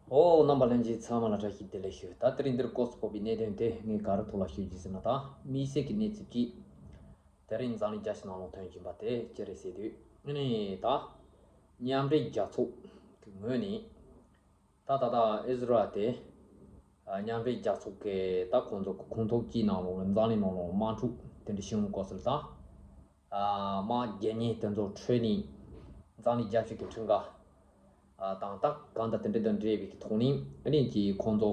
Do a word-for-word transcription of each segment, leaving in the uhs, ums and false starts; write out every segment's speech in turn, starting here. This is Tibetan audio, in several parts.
ཨོ། རྣམ་པ་ལྷན་རྒྱས་ཚང་མ་ལ་བཀྲ་ཤིས་བདེ་ལེགས་ཞུ། ད་དེ་རིང་འདིར་སྐོར་སུ་ཕོག་པའི་གནད་དོན་དེ་ངས་ག་རེ་ཐོག་ལ་ཞུ་རྒྱུ་ཟེར་ན། ད་དམིགས་བསལ་གྱི་གནས་ཚུལ་གཅིག་དེ་རིང་འཛམ་གླིང་རྒྱ་ཆེ་ནང་ལོགས་ཐོན་བཞིན་པ་དེ་ཅི་རེད་ཟེར་དུས། ཨ་ནི་ད་མཉམ་འབྲེལ་རྒྱལ་ཚོགས་ཀྱི་ངོས་ནས་ད་ད་ལྟ་ཨི་ཟི་རལ་དེ་ཨ་མཉམ་འབྲེལ་རྒྱལ་ཚོགས་ཀྱི་ད་ཁོང་ཚོ་གི་ཁོངས་གཏོགས་ཀྱི་ནང་ལོགས་ལ་འཛམ་གླིང་ནང་ལོགས་དམག་འཁྲུག་དེ་འདྲ་བྱུང་སྐབས་སུ་ད། ཨ་དམག་རྒྱལ་ཉེན་དེ་ཚོ་ཁྲོད་ནས་འཛམ་གླིང་རྒྱལ་སྤྱི་གི་ཁྲིམས་འགལ་ཨ་དང་ད་གང་ལྟར་དེ་འདྲ་དང་འབྲེལ་བའི་གི་ཐོག་ནས། ཨ་ནི་ཀྱི་ཁོང་ཚོ་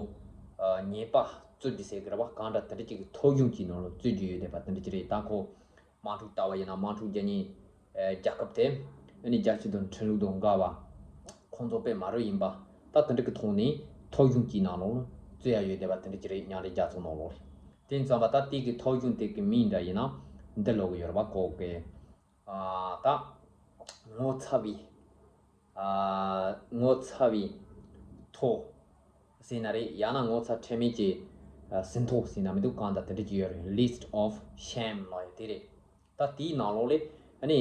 ཨ་ཉེས་པ་རྩོད་རྒྱུ་ཟེར་གི་རེད་པ། གང་འདྲ་དེ་འདྲ་ཅིག་གི་ཐོ་གཞུང་གི་ནང་ལ་རྩོད་རྒྱུ་ཡོད་བསྡད་པ་དེ་འདྲ་ཅིག་རེད། ད་ཁོ་དམག་འཁྲུག་ལྟ་བ་ཡིན་ན་དམག་འཁྲུག་རྒྱལ་ཉེན་ཨ་རྒྱལ་ཁབ་དེ། ཨ་ནི་རྒྱལ་སྤྱི་དང་ཁྲིམས་ལུགས་དང་འགལ་བ་ཁོང་ཚོ་དཔེ་མ་རུ་ཡིན་པ། ད་དེ་འདྲ་གི་ཐོག་ནས་ཐོ་གཞུང་གི་ནང་ལོགས་རྩོད་ཡ་ཡོད་བསྡད་པ་དེ་འདྲ་ཅིག་རེད། མཉམ་འབྲེལ་རྒྱལ་ཚོགས་ནང་ལོགས་རེད། དེ་ཙམ་པ་ད་དེ་གི་ཐོ་གཞུང་དེ་གི་མིང་འདྲ་ཡིན་ན་འདི་ལོག་གི་ཡོད་རེད་པ། ཁོ་གི་ཨ་ད་ངོ་ཚ་བའི་ཨ་ངོ་ཚ་བའི་ཐོ་ཟེར་ན་རེད། ཡང་ན་ངོ་ཚ་ཁྲེལ་མེད་ཀྱི་ཨ་ཟིན་ཐོ་ཟེར་ན་མི་འདུག་གང་ལྟར་དེ་འདྲ་ཅིག་ཡོད་རེད། List of Shame ལབ་ཡ་དེ་རེད། ད་དེའི་ནང་ལོགས་ལས་ཨ་ནི་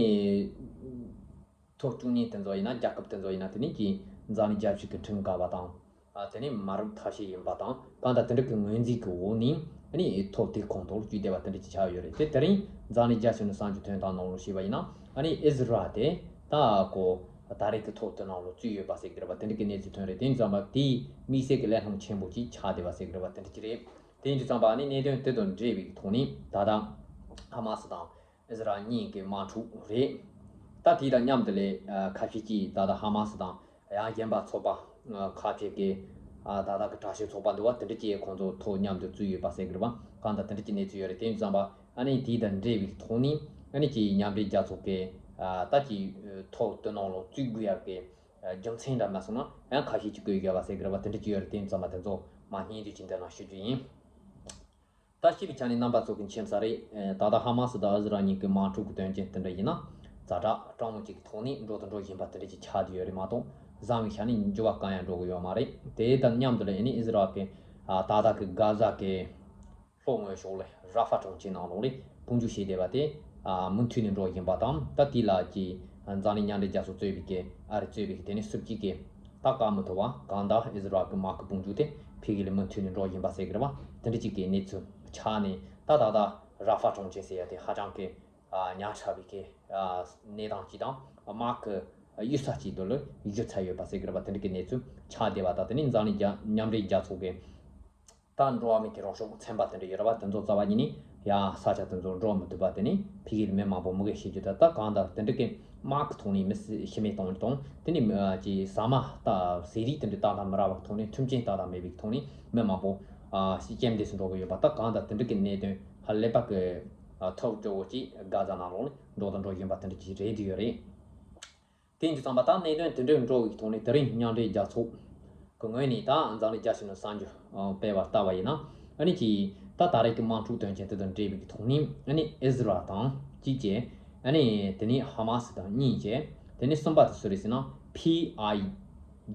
ཐོ་བཅུག་མཁན་དེ་ཚོ་ཡིན་ན། རྒྱལ་ཁབ་དེ་ཚོ་ཡིན་ན། དེ་ནས་ཀྱི་འཛམ་གླིང་རྒྱལ་སྤྱི་གི་ཁྲིམས་འགལ་བ་དང་། ཨ་དེ་ནས་མ་རབས་ཐབས་ཤེས་ཡིན་པ་དང་། གང་ལྟར་དེ་འདྲ་གི་ངོས་འཛིན་གྱི་འོག་ནས་ཨ་ནི་ཐོ་དེ་ཁོངས་གཏོགས་ལ་བཅུག་བསྡད་པ་དེ་འདྲ་ཅིག་ཆགས་ཡོད་རེད། དེ་དེ་རིང་འཛམ་གླིང་རྒྱལ་སྤྱི་ནས་གསར་འགྱུར་ཐོན་སྟངས་ནང་ལོགས་བཤད་པ་ཡིན་ན། ཨ་ནི་ཨི་ཟི་རལ་དེ་ད་ཁོ་ད་རེས་ཀྱི་ཐོ་དེ་ནང་ལོགས་བཅུག་ཡོད་པ་ཟེར་གི་རེད་པ། དེ་འདྲ་གི་གནས་ཚུལ་ཐོན་རེད། དེ་ཙམ་པ་དེའི་དམིགས་བསལ་གྱི་གླེང་སློང་ཆེན་པོ་ཅིག་ཆགས་བསྡད་པ་ཟེར་གི་རེད་པ། དེ་འདྲ་ཅིག་རེད། དེ་ཡིན་དུས་ཙམ་པ་ཨ་ནི་གནད་དོན་དེ་དང་འབྲེལ་བའི་ཐོག་ནས་ད་ལྟ་ཧ་མ་སི་དང་ཨི་ཟི་རལ་གཉིས་ཀྱི་དམག་འཁྲུག་རེད། ད་དེ་དང་མཉམ་དུ་ལས་ཨ་ཁ་ཤས་ཀྱིས་ད་ལྟ་ཧ་མ་སི་དང་ཡང་གཞན་པ་ཚོགས་པ་ཨ་ཁ་ཤས་ཀྱིས་ཨ་ད་ལྟ་གི་དྲག་ཤོས་ཚོགས་པ་འདུག་པ། དེ་འདྲ་ཅིག་ཁོང་ཚོ་ཐོ་མཉམ་དུ་བཙུགས་ཡོད་པ་ཟེར་གི་རེད་པ། གང་ལྟར་དེ་འདྲ་ཅིག་གནས་ཚུལ་ཡོད་རེད། དེ་ཡིན་དུས་ཙམ་པ་ཨ་ནི་དེ་དང་འབྲེལ་བའི་ཐོག་ནས་ཨ་ནི་ཀྱི་མཉམ་འབྲེལ་རྒྱལ་ཚོགས་ཀྱི་ཨ་ད་ཀྱི་ཐོ་དེ་ནང་ལོགས་བཙུགས་དགོས་ཡག་གི་རྒྱུ་མཚན་འདྲ་མ་སོང་ན་ཡང་ཁ་ཤས་ཀྱིས་བཀོད་ཡོད་པ་ཟེར་གི་རེད་པ། དེ་འདྲ་ཅིག་ཡོད་རེད། དེ་ཡིན་དུས་ཙམ་པ་དེ་ཚོ་མར་སྙིང་བསྡུས་ཀྱིས་འདི་ན་ཞུ་རྒྱུ་ཡིན། ད་ཤེས་པའི་ཆ་ནས་རྣམ་པ་ཚོ་གི་མཁྱེན་ས་རེད། ཨེ་ད་ལྟ་ཧ་མ་སི་དང་ཨི་ཟི་རལ་གཉིས་ཀྱི་དམག་འཁྲུག་གི་དོན་རྐྱེན་དེ་འདྲ་ཡིན་ན། ཛ་དྲག་སྤྲང་མོ་གཅིག་གི་ཐོག་ནས་འགྲོ་དང་འགྲོ་བཞིན་པ་དེ་འདྲ་ཅིག་ཆགས་བསྡད་ཡོད་རེད་མ་གཏོགས། བཟང་བའི་ཆ་ནས་འགྱུར་བ་གང་ཡང་འགྲོ་གི་ཡོད་མ་རེད། དེ་དང་མཉམ་དུ་ལ་ཨ་ནི་ཨི་ཟི་རལ་གྱི་ཨ་ད་ལྟ་གི་གྷ་ཛ་གི་ལྷོ་ངོས་ཕྱོགས་ལ་ར་ཧྥ་གྲོང་ཁྱེར་ནང་ལོགས་ལ་དཔུང་འཇུག་བྱས་བསྡད་པ་དེ་ཨ་མུ་མཐུད་ནས་འགྲོ་བཞིན་པ་དང་། ད་དེ་ལ་ཀྱི་འཛམ་གླིང་མཉམ་འབྲེལ་རྒྱལ་ཚོགས་གཙོས་པའི་གི་ཨ་རི་གཙོས་པའི་གི་དེ་ནས་སུ་གཅིག་གིས་ད་བཀག་མི་ཐུབ་པ། གང་ལྟར་ཨི་ཟི་རལ་གྱི་དམག་གི་དཔུང་འཇུག་དེ་ཕ་གི་ལ་མུ་མཐུད་ནས་འགྲོ་བཞིན་པ་ཟེར་གི་རེད་པ། དེ་འདྲ་ཅིག་གི་གནས་ཚུལ་ཆགས་ནས། ད་ད་ལྟ་ར་ཧྥ་གྲོང་ཁྱེར་ཟེར་ཡ་དེ་ཧ་ཅང་གི་ཨ་ཉག་ཕྲ་བའི་གི་ཨ་གནས་སྟངས་ཅིག་དང་། དམག་གི་གཡུལ་ས་ཅིག་དེ་ལ་གྱུར་ཚར་ཡོད་པ་ཟེར་གི་རེད་པ། དེ་འདྲ་གི་གནས་ཚུལ་ཆགས་བསྡད་པ་དང་། དེ་ནས་འཛམ་གླིང་རྒྱ་མཉམ་འབྲེལ་རྒྱལ་ཚོགས་ཀྱི་ད་འགྲོ་བ་མིའི་གི་རང་སྐྱོང་ཚན་པ་དེ་འདྲ་ཡོད་རེད་པ། དེ་ཚོ་རྩ་བ་ཉིད་ནས་ཡང་ས་ཆ་དེ་ཚོ་འགྲོ་མི་ཐུབ་པ། དེ་ནས་ཕ་གིར་མི་མང་པོ་མུ་གེ་བྱེད་རྒྱུ་དང་། ད་གང་ལྟར་དེ་འདྲ་གི་དམག་གི་ཐོག་ནས་མི་ཤི་རྨས་གཏོང་རྒྱུ་དང་། དེ་ནས་ཀྱི་ཟ་མ་ད་ཟས་རིགས་དེ་འདྲ་ཏག་ཏག་མི་རག་པ་གི་ཐོག་ནས། མཐུན་རྐྱེན་ཏག་ཏག་མེད་པའི་ཐོག་ནས་མི་མང་པོ་ཨ་རྐྱེན་འདས་སུ་འགྲོ་གི་ཡོད་པ། ད་གང་ལྟར་དེ་འདྲ་གི་གནད་དོན་ཧ་ལས་པ་གི་ཨ་ཐོག་སྤྲོ་བོ་ཅིག་གྷ་ཛ་ནང་ལོགས་ནས་འགྲོ་དང་འགྲོ་བཞིན་པ་དེ་འདྲ་ཅིག་རེད་དེ་ཡོད་རེད། དེ་ཡིན་དུས་ཙམ་པ་ད་གནད་དོན་དེ་འདྲའི་འགྲོ་བའི་ཐོག་ནས་དེ་རིང་མཉམ་འབྲེལ་རྒྱལ་ཚོགས་ཀྱི་ངོས་ནས་ད་འཛམ་གླིང་རྒྱལ་སྤྱི་ནས་གསར་འགྱུར་ཨ་སྤེལ་བ་ལྟ་བ་ཡིན་ན། ཨ་ནི་ཀྱི་ད་ད་རེས་ཀྱི་དམག་འཁྲུག་དོན་རྐྱེན་དེ་དང་འབྲེལ་བའི་ཐོག་ནས། ཨ་ནི་ཨི་ཟི་རལ་དང་གཅིག་བྱས། ཨ་ནི་དེ་ནས་ཧ་མ་སི་དང་གཉིས་བྱས། དེ་ནས་གསུམ་པ་དེ་སུ་རེད་ཟེར་ན། ཕི་ཨའི་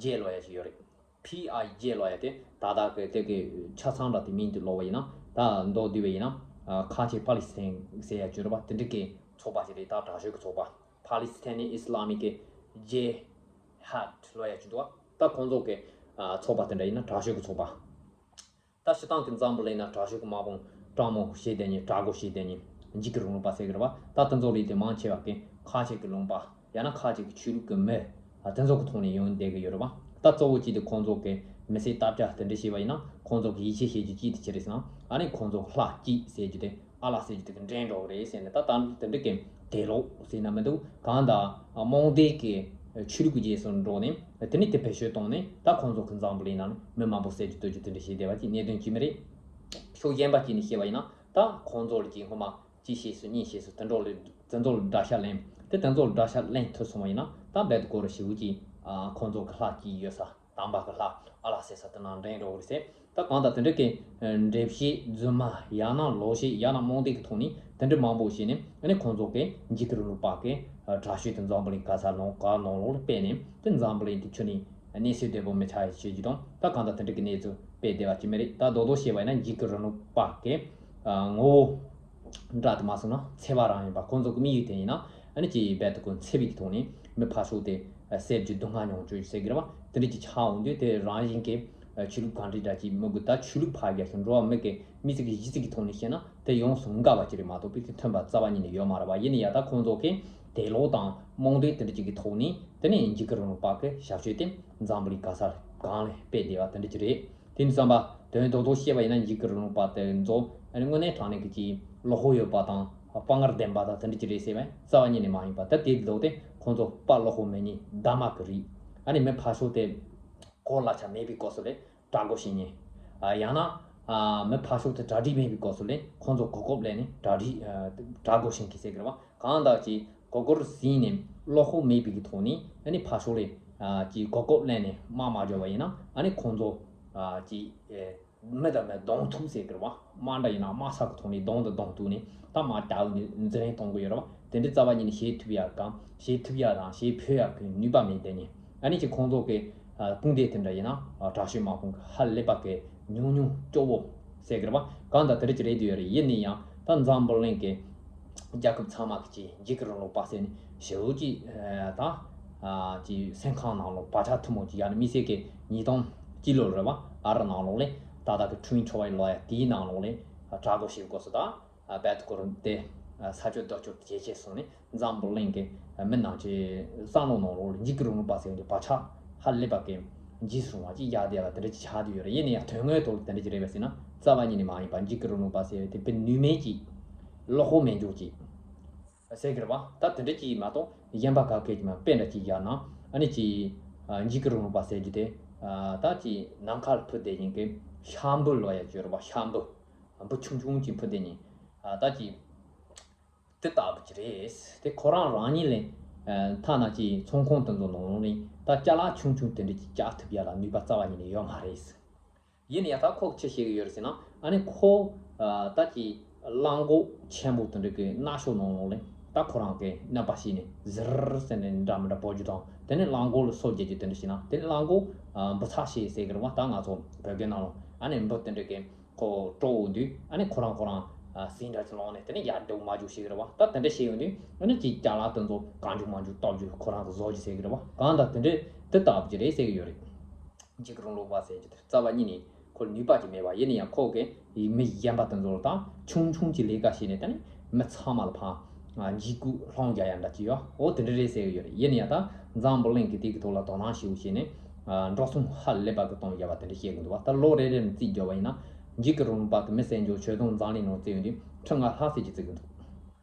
ཇེ་ལབ་ཡ་ཞིག་ཡོད་རེད། ཕི་ཨའི་ཇེ་ལབ་ཡ་དེ་ད་ལྟ་གི་དེ་གི་ཆ་ཚང་འདྲ་དེ་མིང་དེ་ལབ་པ་ཡིན་ན། ད་མདོར་བསྡུས་པ་ཡིན་ན་ཨ་ཁ་ཆེ་ཕ་ལི་སི་ཐན་ཟེར་ཡ་ཅིག་ཡོད་རེད་པ། དེ་འདྲ་གི་ཚོགས་པ་ཞིག་རེད། ད་དྲག་ཤོས་ཀྱི་ཚོགས་པ། Palestinian Islamic Jihad ལབ་ཡ་ཅིག་འདུག་པ། ད་ཁོང་ཚོ་གི་ཨ་ཚོགས་པ་དེ་འདྲ་ཡིན་ན་དྲག་ཤོས་ཀྱི་ཚོགས་པ། ད་སྤྱིར་བཏང་གི་འཛམ་བུ་གླིང་ན་དྲག་ཤོས་ཀྱི་དམག་དཔུང་སྤྲང་མོ་བྱས་བསྡད་མཁན། དྲག་རྒོལ་བྱས་བསྡད་མཁན། འཇིགས་སྐུལ་རིང་ལུགས་པ་ཟེར་གི་རེད་པ། ད་དེ་ཚོ་ལས་དེ་མང་ཆེ་བ་གི་ཁ་ཆེ་གི་ལུང་པ། ཡང་ན་ཁ་ཅིག་གི་ཆོས་ལུགས་ཀྱི་མི་དེ་ཚོ་གི་ཐོག་ནས་ཡོང་བསྡད་ཀྱི་ཡོད་རེད་པ། ད་གཙོ་བོ་གཅིག་དེ་ཁོང་ཚོ་གི་མི་སེར་དབ་བྱ་དེ་འདྲ་བྱས་པ་ཡིན་ན། ཁོང་ཚོ་གི་ཡིད་ཆེས་བྱེད་རྒྱུ་གཅིག་དེ་ཅི་རེད་ཟེར་ན། ཨ་ནི་ཁོང་ཚོ་ལྷ་གཅིག་ཟེར་རྒྱུ་དེ། ཨ་ལ་ཟེར་རྒྱུ་དེ་གི་འདྲེན་འགྲོ་གི་རེད་ཟེར་ནས། ད་ད་དེ་འདྲ་གི་དེ་ལོག་ཟེར་ན་མི་འདུག་གང་ལྟར་རྨོངས་དད་ཀྱི་ཆོས་ལུགས་ཀྱི་རྗེས་སུ་འགྲོ་ནས། དེ་ནས་དེ་བེད་སྤྱོད་བཏང་ནས། ད་ཁོང་ཚོ་གི་འཛམ་བུ་གླིང་ནང་མི་མང་པོ་བསད་རྒྱུ་གཏོར་རྒྱུ་དེ་འདྲ་བྱས་བསྡད་པ་ཅིག་གནད་དོན་ཅིག་མ་རེད། ཕྱོགས་གཞན་པ་ཅིག་ནས་བཤད་པ་ཡིན་ན། ད་ཁོང་ཚོ་ལ་ཀྱི་སྔོན་མ་གཅིག་བྱས་སོང་། གཉིས་བྱས་སོང་། དེ་འདྲ་ལ་དེ་ཚོ་ལ་དགྲ་ཤ་ལེན། དེ་དེ་ཚོ་ལ་དགྲ་ཤ་ལེན་ཐུབ་སོང་བ་ཡིན་ན། ད་རྦད་དེ་ཁོ་རང་ཞེ་པོ་ཅིག་ཨ་ཁོང་ཚོ་གི་ལྷ་གཅིག་ཡོད་ས། དམ་པ་གི་ལྷ་ཨ་ལ་ཟེར་ས་དེ་ནང་འདྲེན་འགྲོ་གི་རེད་ཟེར། ད་གང་ལྟར་དེ་འདྲ་གི་འགྲེལ་བཤད་རྫུན་མ། ཡང་ན་ལོག་བཤད། ཡང་ན་རྨོངས་དད་ཀྱི་ཐོག་ནས་དེ་འདྲ་མང་པོ་བྱས་ནས། ཨ་ནི་ཁོང་ཚོ་གི་འཇིགས་སྐུལ་རིང་ལུགས་པ་གི་དྲག་ཤོས་དེ་འཛམ་བུ་གླིང་ག་ས་ནང་ག་ནང་ལོགས་ལ་སྤེལ་ནས། དེ་འཛམ་བུ་གླིང་དེ་ཁྱོན་ནས་གནས་ཚུལ་བདེ་པོ་མི་ཆགས་བྱེད་རྒྱུ་དང་། ད་གང་ལྟར་དེ་འདྲ་གི་གནས་ཚུལ་སྤེལ་བསྡད་པ་ཅིག་མ་རེད། ད་རྡོག་རྡོག་བཤད་པ་ཡིན་ན། འཇིགས་སྐུལ་རིང་ལུགས་པ་གི་ཨ་ངོ་བོ་འདྲ་དེ་མ་སོང་ན་འཚེ་བ་རང་ཡིན་པ། ཁོང་ཚོ་གི་དམིགས་ཡུལ་དེ་ཡིན་ན། ཨ་ནི་ཅི་རྦད་དེ་ཁོ་འཚེ་བའི་ཐོག་ནས་མི་ཕར་ཕྱོགས་དེ་ ཨ་སེལ་གྱི་སྡུག་བསྔལ་མྱོང་བཅུག་ཟེར་གི་རེད་བ། དེ་འདྲ་ཅིག་ཆགས་འོང་དུས་དེ་རང་བཞིན་གྱིས་ཨ་ཆོས་ལུགས་གང་འདྲ་འདྲ་ཅིག་མི་དགོས། ད་ཆོས་ལུགས་ཕར་རྒྱབ་སོང་འགྲོ་བ་མི་གི་མི་ཚེ་གི་གཞི་རྩའི་གི་ཐོག་ནས་བཤད་ན་དེ་ཡོངས་སུ་འགལ་བ་ཅིག་རེད་མ་གཏོགས་པའི་དེ་མཐུན་པ་རྩ་བ་ཉིད་ནས་ཡོད་མ་རེད་བ། ཡིན་ན་ཡང་ད་ཁོང་ཚོ་གིས་དད་ལོག་དང་རྨོངས་དད་དེ་འདྲ་ཅིག་གི་ཐོག་ནས་དེ་ནས་འཇིགས་སྐུལ་རིང་ལུགས་པ་གི་ཞབས་ཞུ་དེ་འཛམ་བུ་གླིང་ག་ས་གང་ལ་སྤེལ་བསྡད་པ་དེ་འདྲ་ཅིག་རེད། དེ་ནས་བསམ་པ་དོན་རྡོག་རྡོག་བཤད་པ་ཡིན་ན་འཇིགས་སྐུལ་རིང་ལུགས་པ་དེ་ཚོ་ཨ་ནི་དངོས་གནས་དྲང་གནས་ཀྱི་ཅིག་བློ་ཁོག་ཡོད་པ་དང་དཔའ་ངར་ལྡན་པ་དང་དེ་འདྲ་ཅིག་རེད་ཟེར་བས་རྩ་བ་ཉིད་ནས་མ་ཡིན་པ། ད་དེ་ལོག་སྟེ་ཁོང་ཚོ་དཔའ་བློ་ཁོག་མེད་ཉིན་འདབ་མ་གི་རིགས། ཨ་ནི་མི་ཕར་ཕྱོགས་དེ་གོ་གླ་ཆ་མེད་པའི་སྐབས་སུ་ལས་གྲ་སྒོ་ཕྱེ་ཉིན། ཨ་ཡང་ན་ཨ་མི་ཕར་ཕྱོགས་དེ་གྲ་སྒྲིག་མེད་པའི་སྐབས་སུ་ལས་ཁོང་ཚོ་གོ་སྐབས་ལེན་ནས་གྲ་སྒྲིག་ཨ་གྲ་སྒོ་ཕྱེ་གི་ཟེར་གི་རེད་བ། གང་ལྟར་གྱི་གོ་སྐབས་ཟིན་ནས་བློ་ཁོག་མེད་པའི་གི་ཐོག་ནས་ཨ་ནི་ཕར་ཕྱོགས་ལས་ཨ་ཀྱི་གོ་སྐབས་ལེན་ནས་དམག་མ་འཇོག་པ་ཡིན་ན་ཨ་ནི་ཁོང་ཚོ་ཨ་ཀྱི་ཨེ་མི་དང་མི་གདོང་ཐུག་ཟེར་གི་རེད་བ། དམག་འདྲ་ཡིན་ན་དམག་ས་གི་ཐོག་ནས་གདོང་དང་གདོང་ཐུག་ནས་ད་དམག་རྒྱག་ནས་འཛིང་རེས་གཏོང་གི་ཡོད་རེད་བ། དེ་འདྲའི་རྩ་བ་ཉིད་ནས་བྱེད་ཐུབ་ཡག་གམ་བྱེད་ཐུབ་ཡག་དང་བྱེད་ཕོད་ཡག་གི་ནུས་པ་མེད་དེ་ནི་ཨ་ནི་ཅིག་ཁོང་ཚོ་གི་ཨ་དཔུང་སྡེ་དེ་འདྲ་ཡིན་ན་ཨ་དྲག་ཤོས་དམག་དཔུང་གི་ཧ་ལས་པ་གི་ཉུང་ཉུང་སྐྱོ་བོ་ཟེར་གི་རེད་བ། གང་ལྟར་དེ་འདྲ་ཅིག་རེད་དུ་ཡོད་རེད། ཡིན་ནའི་ཡང་ད་འཛམ་བུ་གླིང་གི་རྒྱལ་ཁབ་ཚང་མ་གི་ཅིག་འཇིགས་སྐུལ་རིང་ལུགས་པ་ཟེར་ནས་ཞེ་པོ་ཅིག་ཨ་ད་ཨ་ཅིག་སེམས་ཁམས་ནང་ལོགས་བག་ཆགས་ཐུན་མོང་ཅིག་ཡར་ནས་དམིགས་བསལ་གི་ཉིས་སྟོང་གཅིག་ལོ་རེད་བ། ཨ་རི་ནང་ལོགས་ལས་ད་ལྟ་གི་Twin Towers་ལབ་ཡ་དེའི་ནང་ལོགས་ལས་དྲག་རྒོལ་བྱེད་དགོས་སུ་ད་རྦད་དེ་ཁོ་རང་དེ་ས་ཆ་རྡོ་སྐྱོར་ཇེ་ཆེ་སོང་ནས་འཛམ་བུ་གླིང་གི་མི་ནང་ཆེ་བསམ་བློ་ནང་ལོགས་ལ་འཇིགས་སྐུལ་རིང་ལུགས་པ་ཟེར་བའི་བག་ཆགས་ཧ་ལས་པ་གི་འཇིགས་སོང་བ་ཅིག་ཡག་བསྡད་པ་དེ་འདྲ་ཅིག་ཆགས་བསྡད་ཡོད་རེད། ཡིན་ན་ཡང་དོན་དངོས་ཐོག་ལ་དེ་འདྲ་ཅིག་རེད་པས་ཟེར་ན་རྩ་བ་ཉིད་ནས་མ་ཡིན་པ། འཇིགས་སྐུལ་རིང་ལུགས་པ་ཟེར་བའི་དེ་དཔེ་ནུས་མེད་ཅིག་བློ་ཁོག་མེད་འཇོག་ཅིག་ཟེར་གི་རེད་བ། ད་དེ་འདྲ་ཅིག་མ་གཏོགས་གཞན་པ་ག་གེ་ཅིག་མ་དཔེ་འདྲ་ཅིག་ཡག་ན་ཨ་ནི་ཅིག་འཇིགས་སྐུལ་རིང་ལུགས་པ་ཟེར་རྒྱུ་དེ་ད་ཅིག་ནམ་མཁའ་ལ་འཕུར་བསྡད་ཉིན་གི་ཤམ་བུ་ལབ་ཡ་ཅིག་ཡོད་རེད་བ། ཤམ་བུ་འབུ་ཆུང་ཆུང་ཅིག་འཕུར་བསྡད་ཉིན་ད་ཅིག་དེ་ལྟ་བུ་ཅིག་རེད། དེ་ཁོ་རང་རང་ཉིད་ལས་ཐ་ན་ཅིག་ཚོང་ཁང་དེ་ཚོ་ནང་ལོགས་ནས་ད་ཅ་ལག་ཆུང་ཆུང་དེ་འདྲ་ཅིག་བཅག་ཐུབ་ཡ་ལ་ནུས་པ་རྩ་བ་ཉིད་ནས་ཡོད་མ་རེད། ཡིན་ཡང་ད་ཁོ་ཅི་བཤད་གི་ཡོད་རེད་ཟེར་ན་ཨ་ནི་ཁོ་ད་ཅིག་གླང་གོག་ཆེན་པོ་དེ་འདྲ་གི་སྣ་ཤོག་ནང་ལོགས་ལས་ད་ཁོ་རང་གི་སྣོན་པ་བྱས་ནས་ཟིར་ཟེར་ནས་འདྲ་མི་འདྲ་འབོད་རྒྱུ་དང་དེ་ནས་གླང་གོག་ལ་སོ་བརྒྱབ་རྒྱུ་དེ་འདྲ་བྱས་ན་དེ་ནས་གླང་གོག་འབུ་ཚ་བྱེད་ཟེར་གི་རེད་བ། ད་ང་ཚོ་བོད་སྐད་ནང་ལོགས་ཨ་ནི་འབུ་དེ་འདྲ་གི་ཁོ་དཀྲོག་འོང་དུས་ཨ་ནི་ཁོ་རང་ཁོ་རང་ཟིང་འདྲ་ཅིག་ལངས་ནས་དེ་ནས་ཡར་འགྲོ་མར་འགྲོ་བྱེད་གི་རེད་བ། ད་དེ་འདྲ་བྱེད་ཡོང་དུས་ཨ་ནི་ཅིག་ཅ་ལག་དེ་ཚོ་གང་བྱུང་མང་བྱུང་གཏོར་རྒྱུ་ཁོ་རང་ཚོ་བཟོ་རྒྱུ་ཟེར་གི་རེད་བ། གང་ལྟར་དེ་འདྲ་དེ་ལྟ་བུ་ཅིག་རེད་ཟེར་གི་ཡོད་རེད། འཇིགས་སྐུལ་རིང་ལུགས་པ་ཟེར་རྒྱུ་དེ་རྩ་བ་ཉིད་ནས་ཁོར་ནུས་པ་ཅིག་མེད་པ། ཡིན་ན་ཡང་ཁོ་གིས་མི་གཞན་པ་དེ་ཚོ་ལ་ད་ཆུང་ཆུང་ཅིག་ལས་ཀ་བྱས་ནས་ད་ནི་མི་ཚང་མ་ལ་ཕར་འཇིགས་སྐུལ་སློང་རྒྱག་ཡ་འདྲ་ཅིག་ཡོད། འོ་དེ་འདྲ་རེད་ཟེར་གི་ཡོད་རེད། ཡིན་ན་ཡང་ད་འཛམ་བུ་གླིང་གི་དེ་གི་ཐོག་ལ་དོ་སྣང་ཞེ་པོ་བྱས་ནས་འགྲོ་སོང་ཧ་ལས་པ་གི་གཏོང་རྒྱག་པ་དེ་འདྲ་བཤད་གི་འདུག་བ། ད་ལོ་རེ་རེ་ནས་རྩིས་བརྒྱབ་པ་ཡིན་ན་འཇིགས་སྐུལ་རིང་ལུགས་པ་དེ་མི་གསོད་རྒྱུ་ཆོས་དོན་འཛམ་གླིང་ནང་རྩིས་ཡོང་དུས་ཁྲི་ལྔ་ལྷག་ཙམ་ཅིག་རྩི་གི་འདུག་